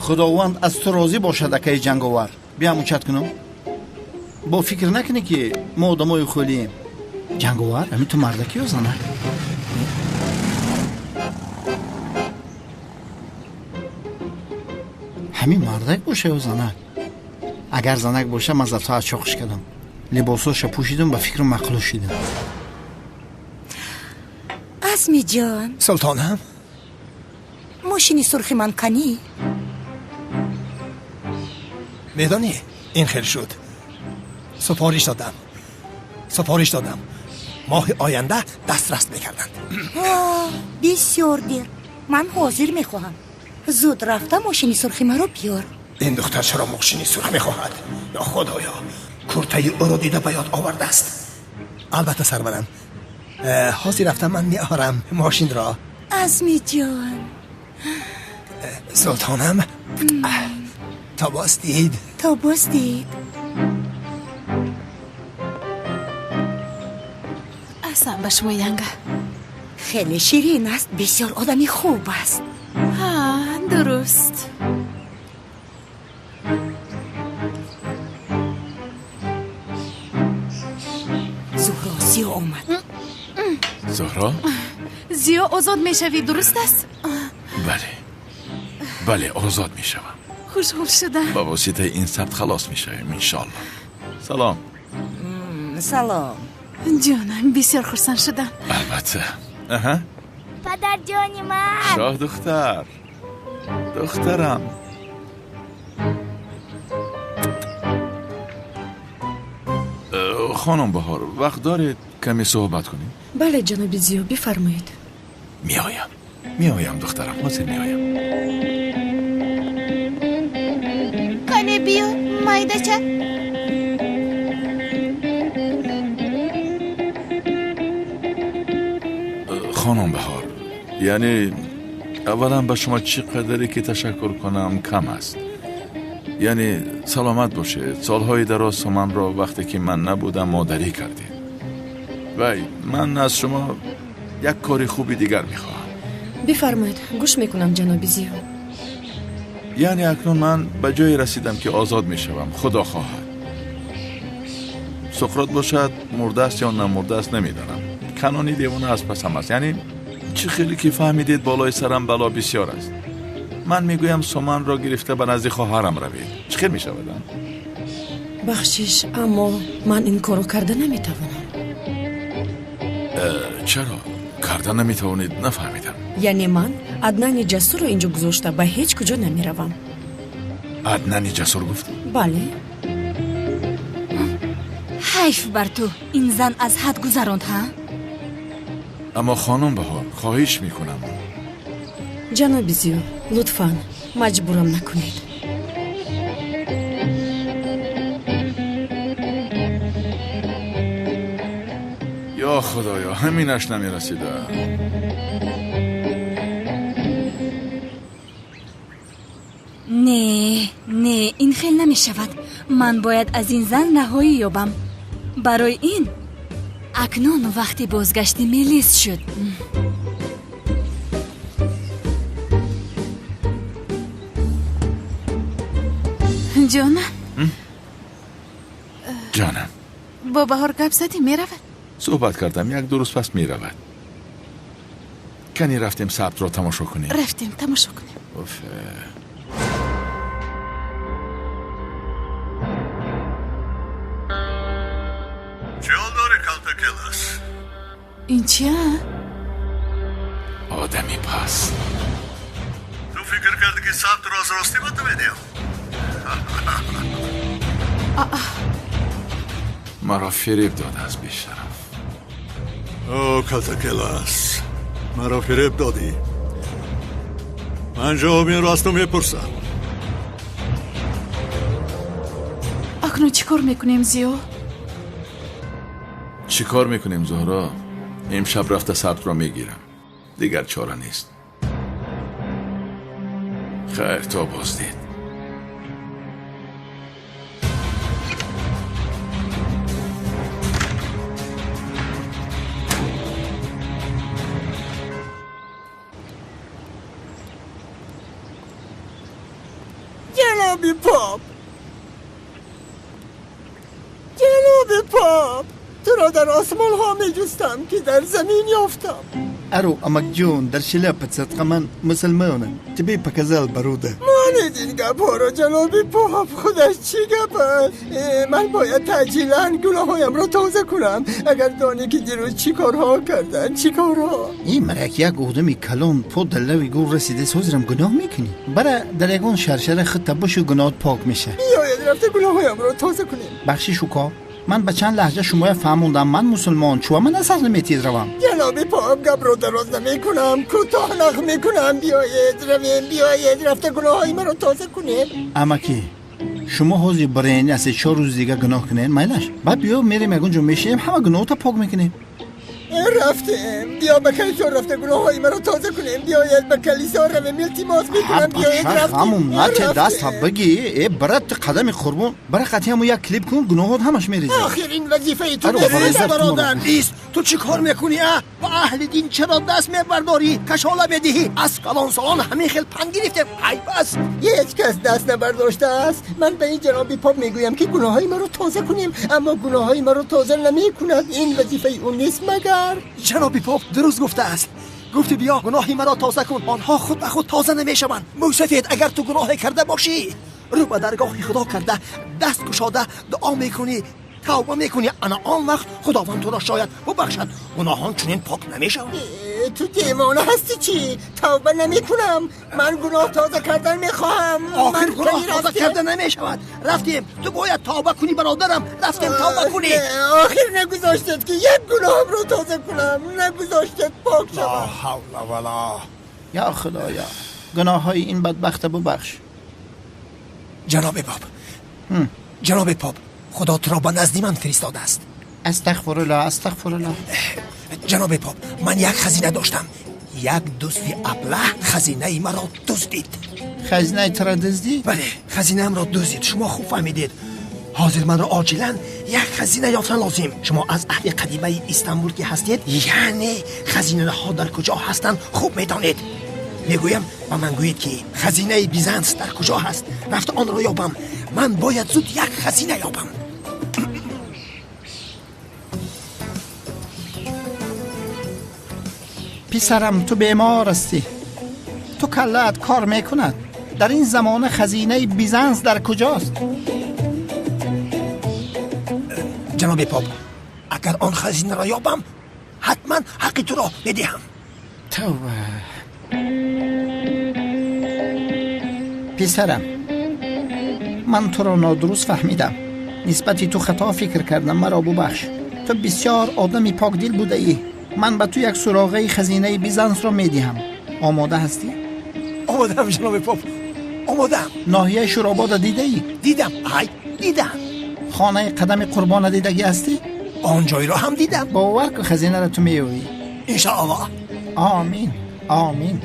Худованд аз ту розӣ бошад, акаи ҷанговар. Биям учат кунам. Бо фикр накунӣ, ки мо одамои хӯлием. Ҷанговар, ҳамин ту мардаки ё занак? Ҳамин мардак боша ё занак? Агар занак боша, ман зато аз чоқиш кардам, либосоша пӯшидам, ба фикру мақлу шидам. Азмиҷон. Султонам. Мошини сурхи ман канӣ? Медонӣ, ин хел шуд, супориш додам, супориш додам, моҳи оянда дастрас мекарданд. Бисёр дер. Ман ҳозир мехоҳам. Зуд рафта мошини сурхи маро биёр. Ин духтар чаро мошини сурх мехоҳад? Ё худоё, куртаи ӯро дида ба ёд овардааст. Албатта, сарварам, ҳозир рафта ман меорам мошинро. Азмиҷон. Султонам, то боз дид. То боз дид. Аҳсан ба шумо, янга. Хеле ширин аст, бисёр одами хуб аст. Ҳа, дуруст. Зуҳро, Зиё омад. Зуҳро? Зиё, озод мешавӣ, дуруст аст? Бале, бале, озод мешавам. Хушҳол шудам. Ба воситаи ин сабт халос мешавем, иншоалло. Салом. Салом. Ҷонам, бисёр хурсанд шудам. Албатта. Аҳа. Падарҷони ман. Шоҳ духтар, духтарам. Хонум Баҳор, вақт доред каме суҳбат кунем? Бале, ҷаноби Зиё, бифармоед. Меоям, меоям, духтарам, ҳозир меоям. Кане биё, майдача. Хонум Баҳор, яъне аввалан ба шумо чӣ қадаре ки ташаккур кунам кам аст. Яъне саломат бошед, солҳои дароз суманро вақте ки ман набудам модарӣ кардед. Вай, ман аз шумо як кори хуби дигар мехоҳам. Бифармоед, гӯш мекунам, ҷаноби Зиё. Яъне акнун ман ба ҷое расидам, ки озод мешавам, худо хоҳад. Суқрот бошад, мурдааст ё намурдааст намедонам. Канони девона аз пасам аст. Яъне чӣ хеле ки фаҳмидед, болои сарам бало бисёр аст. Ман мегӯям, суманро гирифта ба назди хоҳарам равед. Чӣ хел мешавад? Бахшиш, аммо ман ин корро карда наметавонам. Чаро карда наметавонед? Нафаҳмидам. Яъне ман Аднани Ҷасурро инҷо гузошта ба ҳеҷ куҷо намеравам. Аднани Ҷасур гуфтӣ? Бале. Ҳайф бар ту, ин зан аз ҳад гузаронд, ҳа? Аммо хонум Баҳор, хоҳиш мекунам. Ҷаноби Зиё, Лутфан, маҷбурам накунед. Ё Худоё, ҳаминаш намерасида. Не, не, ин хел намешавад. Ман бояд аз ин зан раҳоӣ ёбам. Барои ин акнун вақти бозгашти Мелис шуд. Ҷонам. Ҷонам. Бо Баҳор гап задӣ, меравад? Суҳбат кардам, як-ду рӯз пас меравад. Кани рафтем сабтро тамошо кунем. Рафтем тамошо кунем. Уф. Чӣ ҳол дорӣ, Калтакелас? Ин чия? Одами пас. Ту фикр кардӣ, ки сабтро аз ростӣ ба ту медиҳам? Маро фиреб додааст, бешараф. О, Калтакелас, маро фиреб додӣ. Ман ҷавоби инро аз ту мепурсам. Акнун чӣ кор мекунем, Зиё? Чӣ кор мекунем, Зуҳро? Имшаб рафта сабтро мегирам. Дигар чора нест. Хайр, то боздид. Ҷаноби поп, ҷаноби поп, туро дар осмонҳо меҷустам, ки дар замин ёфтам. Ару, амакҷон, дар шляпа садқа, ман мусулмонам. Тебе показал бародар. Монед ин гапҳоро, ҷаноби поп, худаш чӣ гап аст? Ман бояд таъҷилан гуноҳҳоямро тоза кунам. Агар донӣ, ки дирӯз чӣ корҳо карданд, чӣ корҳо. Ин марак як одами калон по дар лави гур расидааст, ҳозирам гуноҳ мекунӣ. Бара дар ягон шаршара худта бошу, гуноҳат пок меша. Биёед рафта гуноҳҳоямро тоза кунем. Бахшиш, уко, ман ба чанд лаҳҷа шумоя фаҳмондам, ман мусулмон, чуа ман асар наметиҳед равам. Ҷаноби поп, гапро дароз намекунам, кӯтоҳ нақл мекунам. Биёед равем, биёед рафта гуноҳҳои маро тоза кунем. Амакӣ, шумо ҳозир бирен, аз 4 рӯз дига гуноҳ кунед, майлаш. Баъд биё мерем ягон ҷо мешинем, ҳама гуноҳота пок мекунем. Рафтем, биё ба калисо рафта гуноҳҳои маро тоза кунем. Биёед ба калисо равем, илтимос мекунам, биёед рафтем. Ҳамун нате даста бигӣ, э брат, ту қадами қурбон, бара қатъи ҳамун як клип кун, гуноҳот ҳамаш мерезад. Охир ин вазифаи ту нест, бародар. Ист, ту чӣ кор мекунӣ, а? Ба аҳли дин чаро даст мебардорӣ, кашола медиҳӣ? Аз калонсолон ҳамин хел панд гирифтем, айб аст. Ҳеҷ кас даст набардоштааст. Ман ба ин ҷаноби поп мегӯям, ки гуноҳҳои маро тоза кунем, аммо гуноҳҳои маро тоза намекунад. Ин вазифаи ӯ нест магар? Ҷаноби поп дуруст гуфтааст. Гуфти биё гуноҳи маро тоза кун, онҳо худ ба худ тоза намешаванд. Мӯйсафед, агар ту гуноҳе карда бошӣ, рӯ ба даргоҳи Худо карда, даст кушода дуо мекунӣ, тавба мекунӣ, ана он вақт Худованд туро шояд бубахшад. Гуноҳон чунин пок намешаванд. Ту девона ҳастӣ чӣ? Тавба намекунам. Ман гуноҳ тоза кардан мехоҳам. Охир гуноҳ тоза карда намешавад. Рафтем, ту бояд тавба кунӣ, бародарам. Рафтем тавба кунӣ. Охир нагузоштед, ки як гуноҳамро тоза кунам, нагузоштед пок шавам. Ла ҳавла вала. Ё Худоё, гуноҳҳои ин бадбахта бубахш. Ҷаноби поп, ҷаноби поп, Худо туро ба назди ман фиристодааст. Астағфируллоҳ, астағфируллоҳ. Ҷаноби поп, ман як хазина доштам. Як дузди аблаҳ хазинаи маро дуздид. Хазинаи туро дуздид? Бале, хазинаамро дуздид. Шумо хуб фаҳмидед. Ҳозир манро оҷилан як хазина ёфтан лозим. Шумо аз аҳли қадимаи Истанбул ки ҳастед, яъне хазинаҳо дар куҷо ҳастанд хуб медонед. Мегӯям, ба ман гӯед, ки хазинаи Бизанс дар куҷо ҳаст. Рафта онро ёбам. Ман бояд зуд як хазина ёбам. Писарам, ту бемор ҳастӣ. Ту каллаат кор мекунад. Дар ин замона хазинаи Бизанс дар куҷост? Ҷаноби поп, агар он хазинаро ёбам, ҳатман ҳаққи туро медиҳам. Тавба. Писарам, ман туро нодуруст фаҳмидам. Нисбати ту хато фикр кардам, маро бубахш. Ту бисёр одами покдил будаӣ. Ман ба ту як суроғаи хазинаи Бизансро медиҳам. Омода ҳастӣ? Омодаам, ҷаноби поп, омодаам. Ноҳияи Шӯробода дидаӣ? Дидам, ай, дидам. Хонаи Қадами Қурбона дидагӣ ҳастӣ? Он ҷойро ҳам дидам. Бовар кун, хазинаро ту меёвӣ. Иншоаллоҳ. Омин, омин.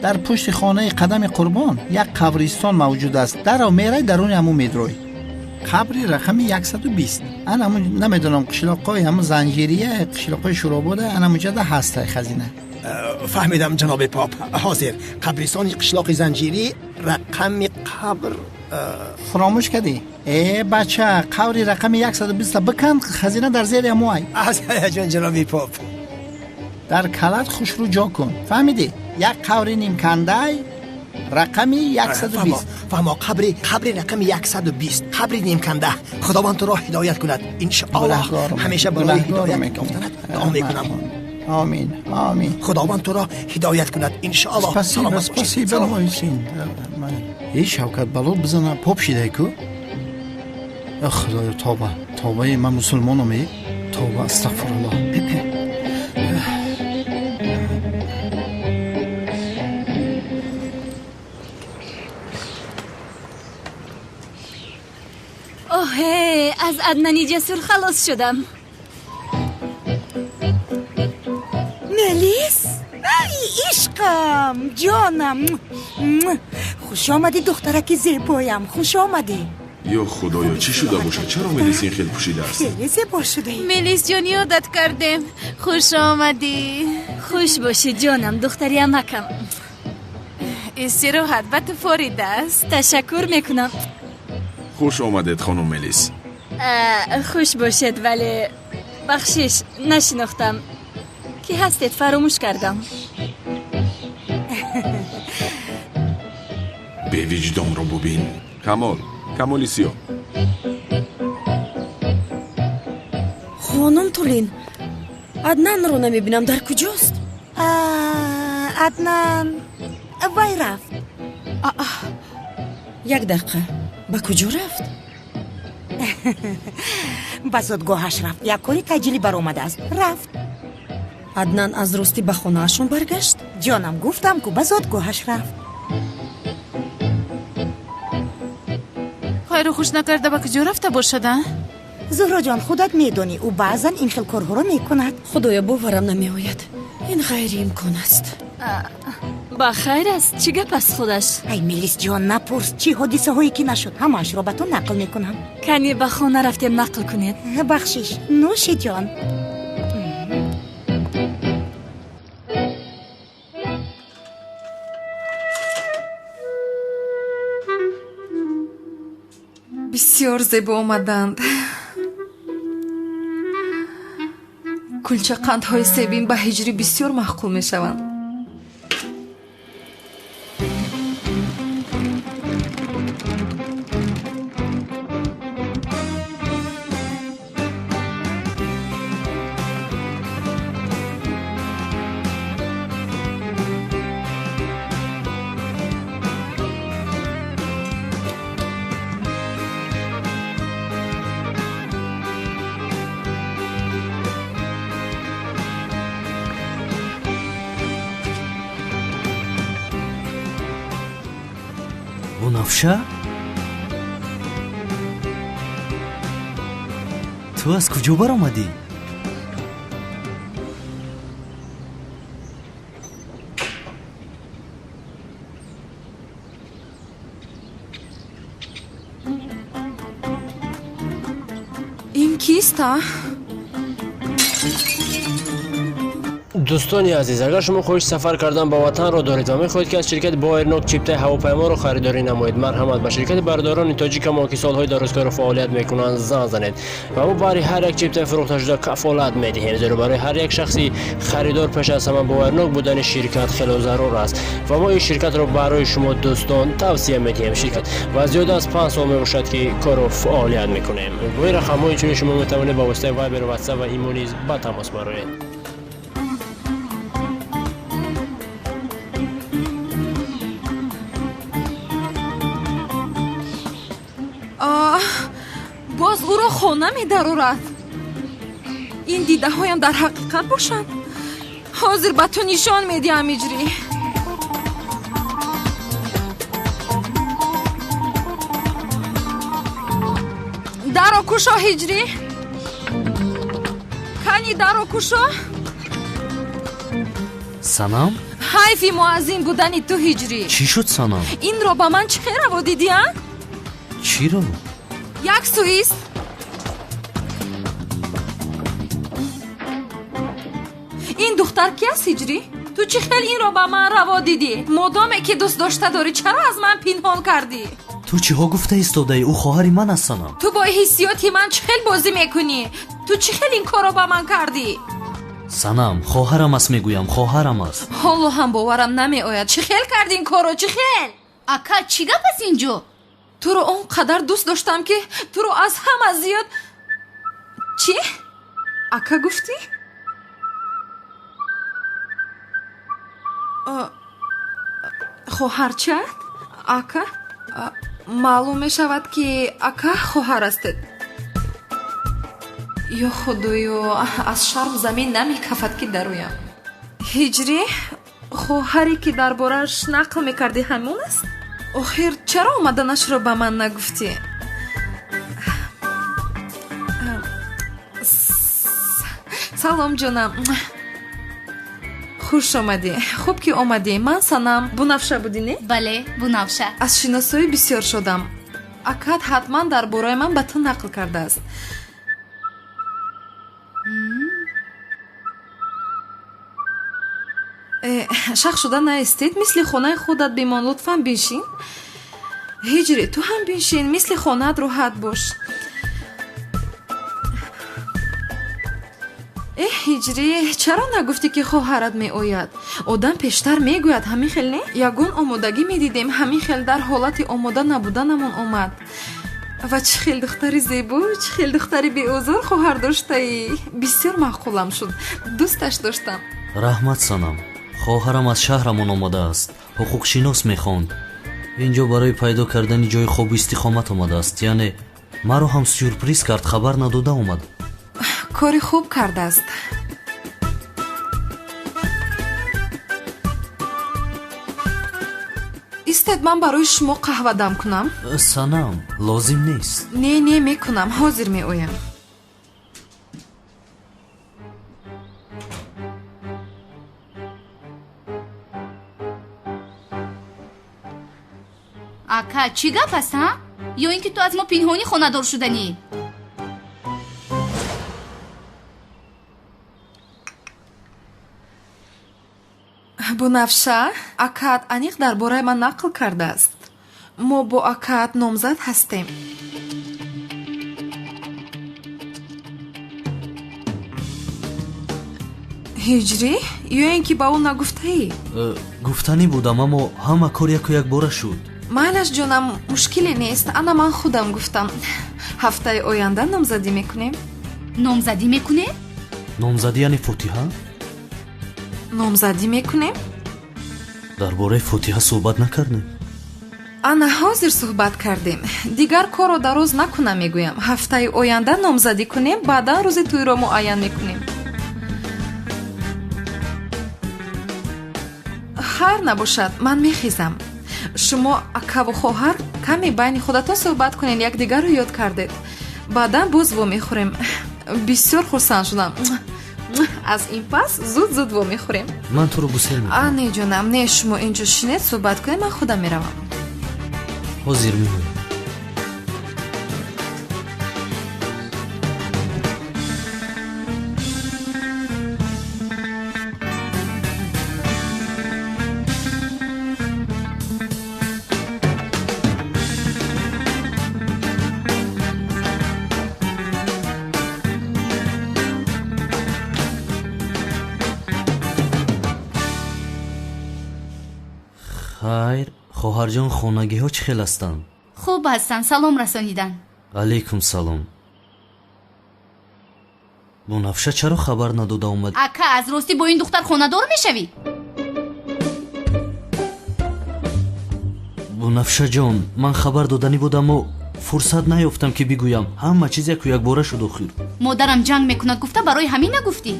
Дар пушти хонаи Қадами Қурбон як қабристон мавҷуд аст. Даро мерай, даруни ҳамун медрой. Қабри рақами 120. Ан ҳамун, намедонам, қишлоқҳои ҳамун Занҷирия, қишлоқҳои Шӯробода, ан ҳамунҷода ҳастай хазина. Фаҳмидам, ҷаноби поп. Ҳозир қабристони қишлоқи Занҷирӣ, рақами қабр. Фаромӯш кардӣ? Э, бача, қабри рақами 120 бикан, хазина дар зери ҳамуай. Аз ҳаяҷон, ҷаноби поп. Дар калат хушрӯ ҷо кун, фаҳмидӣ? Як қабри нимкандай, рақами 120. Фаҳмо, қабри рақами 120, қабри нимканда. Худованд туро ҳидоят кунад, иншоаллоҳ. Ҳамеша барои ҳидоят ёфтанат дуо мекунам. Омин, омин. Худованд туро ҳидоят кунад, иншоаллоҳ. Спасибо, спасибо. Эй, Шавкат, бало бизана, поп шидай ку. Худоё, тоба, тобаи, ман мусулмонам, э, тоба, астағфируллоҳ. Оҳе, аз Аднани ҷасур халос шудам. Мелис, ай, ишқам, ҷонам, хуш омадӣ, духтараки зебоям, хуш омадӣ. Ё худоё, чӣ шуда бошад? Чаро Мелис ин хел пӯшидааст? Хеле зебо шудаӣ. Мелис ҷон, ёдат кардем, хуш омадӣ. Хуш бошӣ, ҷонам, духтари амакам. Истироҳат ба ту форида аст. Ташаккур мекунам. Хуш омадед, хонум Мелис. Хуш бошед, вале бахшиш, нашинохтам. Кӣ ҳастед, фаромӯш кардам. Бевиҷдонро бубин. Камол, Камоли Сиёҳ. Хонум Тулин, Аднанро намебинам, дар куҷост? Аднан вай рафт. Як дақиқа, ба куҷо рафт? Ба зодгоҳаш рафт, як кори таъҷилӣ баромадааст, рафт. Аднан аз ростӣ ба хонаашон баргашт? Ҷонам, гуфтам ку, ба зодгоҳаш рафт. Хайру хуш накарда ба куҷо рафта бошад, а? Зуҳроҷон, худат медонӣ, ӯ баъзан ин хел корҳоро мекунад. Худоё, боварам намеояд, ин ғайриимкон аст. Ба хайр аст, чӣ гап аст худаш? Ай, Мелисҷон, напурс, чӣ ҳодисаҳое ки нашуд, ҳамаашро ба ту нақл мекунам. Кани ба хона рафтем, нақл кунед. Бахшиш, нӯши ҷон. Бисёр зебо омаданд. Кулчақандҳои себин ба ҳиҷрӣ бисёр маъқул мешаванд. Бунафша, ту аз куҷо баромадӣ? Ин кист, а? Дӯстони азиз, агар шумо хоҳиши сафар кардан ба ватанро доред ва мехоҳед, ки аз ширкати Боэрнок чиптаи ҳавопайморо харидорӣ намоед, марҳамат, ба ширкати бародарони тоҷикамо, ки солҳои дарозкору фаъолият мекунанд, занг занед ва мо баҳри ҳар як чиптаи фурӯхташуда кафолат медиҳем, зеро барои ҳар як шахси харидор пеш аз ҳама боварнок будани ширкат хело зарур аст ва мо ин ширкатро барои шумо дӯстон тавсия медиҳем. Ширкат ва зиёда аз 5 сол мебошад, ки кору фаъолият мекунем. Бо ин рақамҳо инчунин шумо метавонед ба воситаи Вайбер, Ватсап ва Имо низ ба тамос бароед. Боз ӯро хона медарорад. Ин дидаҳоям дар ҳақиқат бошанд? Ҳозир ба ту нишон медиҳам, иҷрӣ. Даро кушо, Ҳиҷрӣ. Кани даро кушо. Санам? Ҳайфи муаззин будани ту, Ҳиҷрӣ. Чӣ шуд, Санам? Инро ба ман чӣ хел раво дидӣ, а? Чиро? Як сӯист. Ин духтар ки аст, Ҳиҷрӣ? Ту чӣ хел инро ба ман раво дидӣ? Модоме ки дӯст дошта дорӣ, чаро аз ман пинҳон кардӣ? Ту чиҳо гуфта истодаӣ? Ӯ хоҳари ман аст, Санам. Ту бо ҳиссиёти ман чӣ хел бозӣ мекунӣ? Ту чӣ хел ин корро ба ман кардӣ? Санам, хоҳарам аст, мегӯям, хоҳарам аст. Ҳоло ҳам боварам намеояд. Чӣ хел карди ин корро, чӣ хел? Ака, чӣ гап аст инҷо? Туро он қадар дӯст доштам, ки туро аз ҳама зиёд. Чӣ? Ака гуфтӣ? Хоҳарчаат? Ака? Маълум мешавад, ки ака хоҳар ҳастед. Ё худоё, аз шарм замин намекафад, ки дароям. Ҳиҷрӣ, хоҳаре ки дар борааш нақл мекардӣ, ҳамон аст? Охир чаро омаданашро ба ман нагуфтӣ? Салом, ҷонам, хуш омадӣ. Хуб ки омадӣ. Ман Санам. Бунафша будӣ, не? Бале, Бунафша. Аз шиносоӣ бисёр шодам. Акат ҳатман дар бораи ман ба ту нақл кардааст. Шах шуда наистед, мисли хонаи худат бимон. Лутфан биншин. Ҳиҷрӣ, ту ҳам биншин, мисли хонаат роҳат бош. Эҳ, Ҳиҷрӣ, чаро нагуфтӣ, ки хоҳарат меояд? Одам пештар мегӯяд, ҳамин хел не? Ягон омодагӣ медидем. Ҳамин хел дар ҳолати омода набуданамон омад. Ва чӣ хел духтари зебо, чӣ хел духтари беозор хоҳар доштаӣ. Бисёр маъқулам шуд, дӯсташ доштам. Раҳмат, Санам. Хоҳарам аз шаҳрамон омадааст, ҳуқуқшинос мехонд. Инҷо барои пайдо кардани ҷои хобу истиқомат омадааст. Яъне маро ҳам сюрприз кард, хабар надода омад. Кори хуб кардааст. Истед, ман барои шумо қаҳва дам кунам. Санам, лозим нест. Не, не, мекунам, ҳозир меоям. Ака, чӣ гап аст, ҳа? Ё ин ки ту аз мо пинҳонӣ хонадор шуданӣ? Бунафша, акаат аниқ дар бораи ман нақл кардааст. Мо бо акаат номзад ҳастем. Ҳиҷрӣ, ё ин ки ба ӯ нагуфтаӣ? Гуфтанӣ будам, аммо ҳама кор яку якбора шуд. Майлаш, ҷонам, мушкиле нест. Ана ман худам гуфтам. Ҳафтаи оянда номзадӣ мекунем. Номзадӣ мекунем? Номзадӣ яъне фотиҳа? Номзадӣ мекунем. Дар бораи фотиҳа суҳбат накардем. Ана ҳозир суҳбат кардем. Дигар корро дароз накунам, мегӯям. Ҳафтаи оянда номзадӣ кунем, баъдан рӯзи тӯйро муайян мекунем. Хайр набошад, ман мехезам. Шумо акаву хоҳар каме байни худатон суҳбат кунед, якдигарро ёд кардед. Баъдан боз вомехӯрем. Бисёр хурсанд шудам. Аз ин пас зуд зуд вомехӯрем. Ман туро гусел мекунам. А, не, ҷонам, не, шумо инҷо шинед, суҳбат кунед, ман худам меравам. Ҳозир меоям. Хайр, хоҳарҷон, хонагиҳо чӣ хел ҳастанд? Хуб ҳастанд, салом расонидан. Алайкум салом. Бунафша чаро хабар надода омад? Ака, аз ростӣ бо ин духтар хонадор мешавӣ? Бунафшаҷон, ман хабар доданӣ будаму фурсат наёфтам, ки бигӯям. Ҳама чиз яку якбора шуд охир. Модарам ҷанг мекунад гуфта, барои ҳамин нагуфтӣ?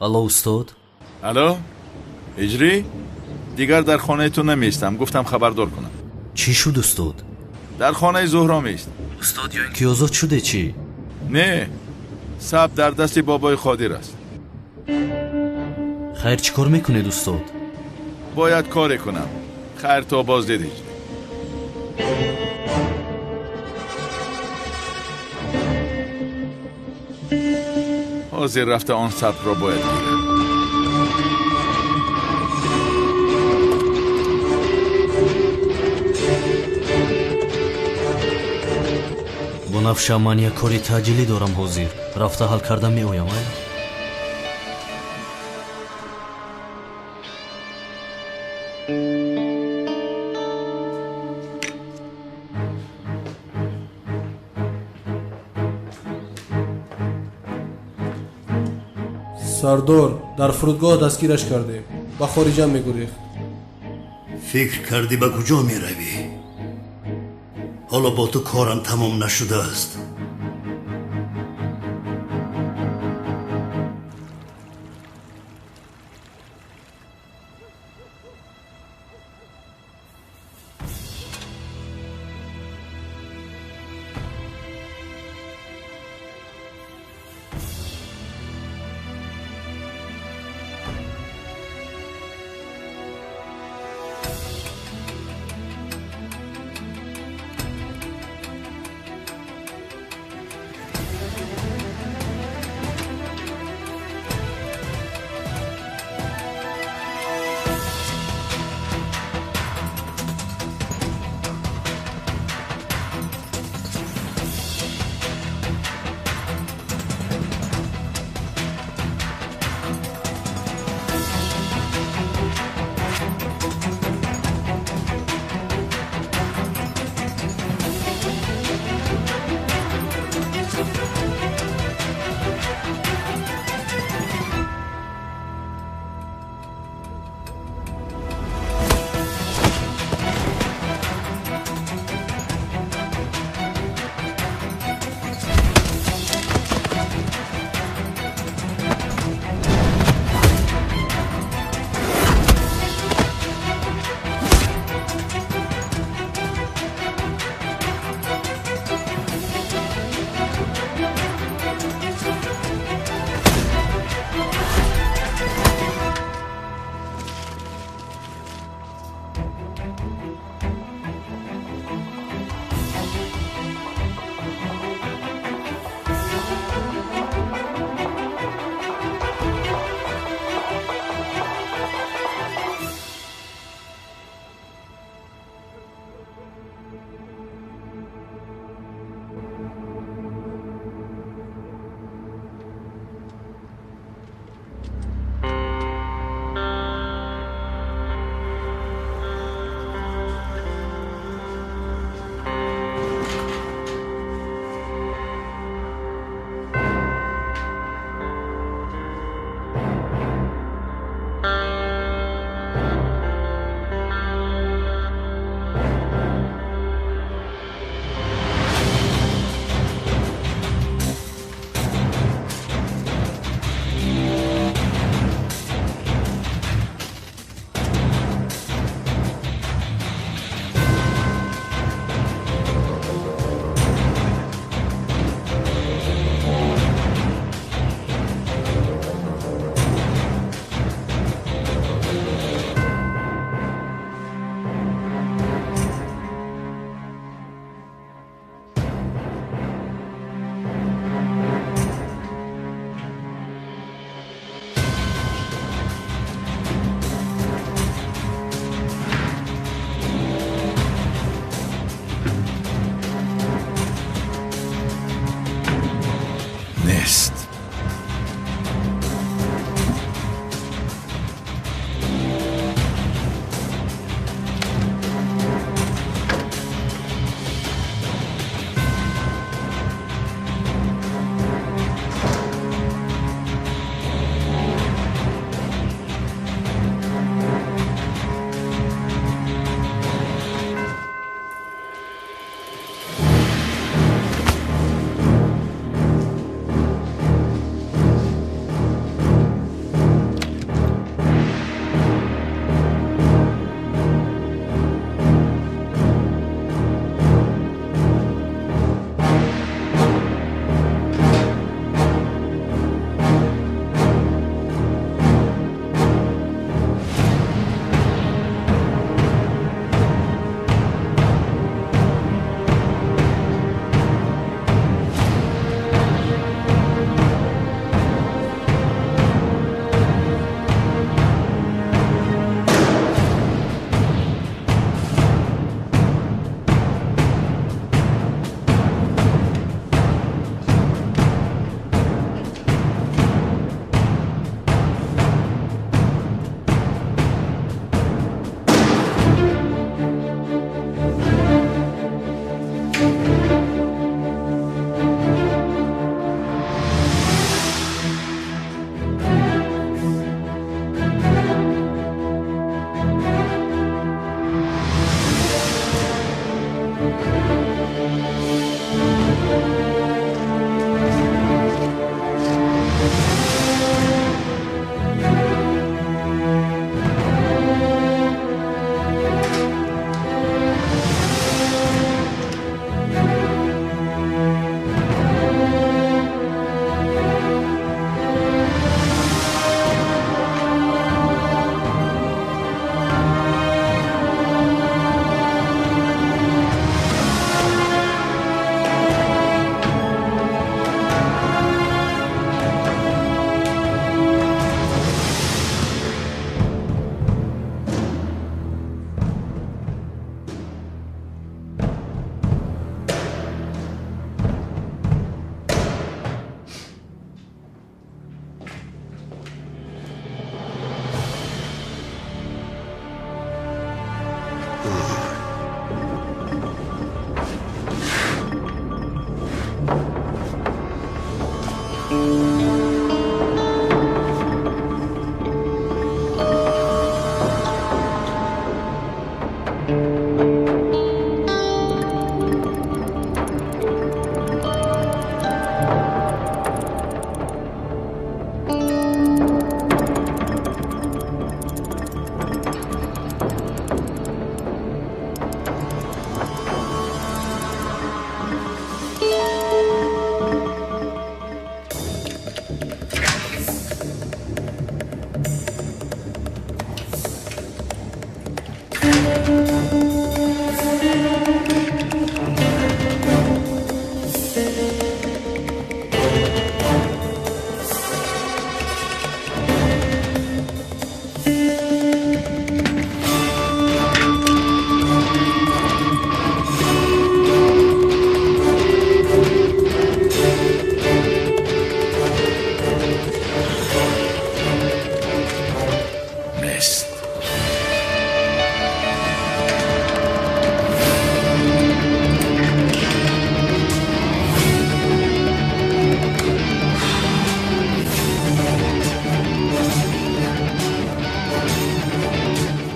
Алло, устод. Алло, Ҳиҷрӣ, Дигар дар хонаи ту намеистам, гуфтам хабардор кунам. Чӣ шуд, устод? Дар хонаи Зуҳро меист. Устод, ё ин ки озод шуде чӣ? Не, саб дар дасти бобои Қодир аст. Хайр, чӣ кор мекунед, устод? Бояд коре кунам. Хайр, то боздидӣ. Ҳозир рафта он сабрро бояд гирам. Бунафша, ман як кори таъҷилӣ дорам ҳозир. Рафта ҳал карда меоям, ай? Сардор, дар фурудгоҳ дастгираш кардем. Ба хориҷа мегурехт. Фикр кардӣ ба куҷо меравӣ? Ҳоло бо ту корам тамом нашудааст.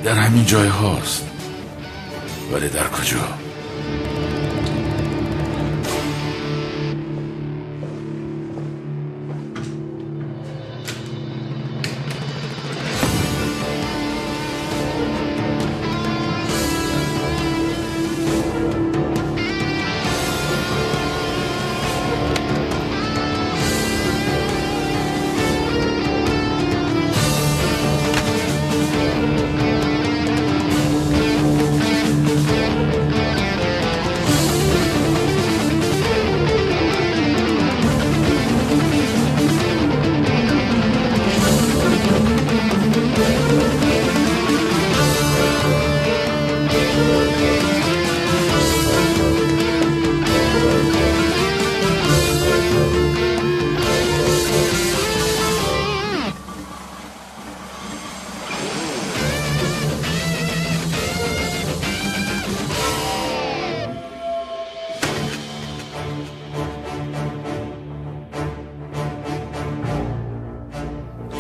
در همین جای هاست، ولی در کجا؟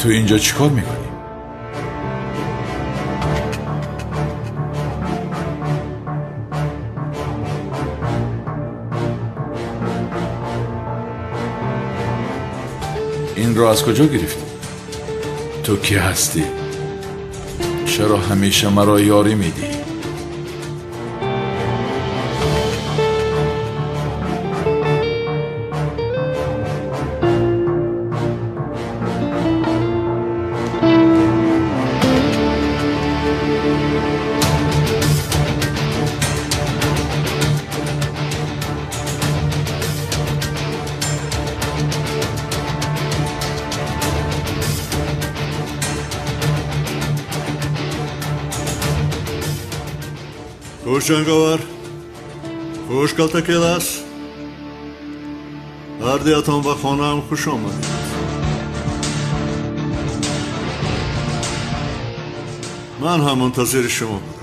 تو اینجا چیکار میکنی؟ این رو از کجا گرفتی؟ تو کی هستی؟ چرا همیشه مرا یاری میدی؟ Хуш ҷанговар, хуш калтакелас. Ҳардуятон ба хонаам хуш омадед. Ман ҳам мунтазири шумо будам.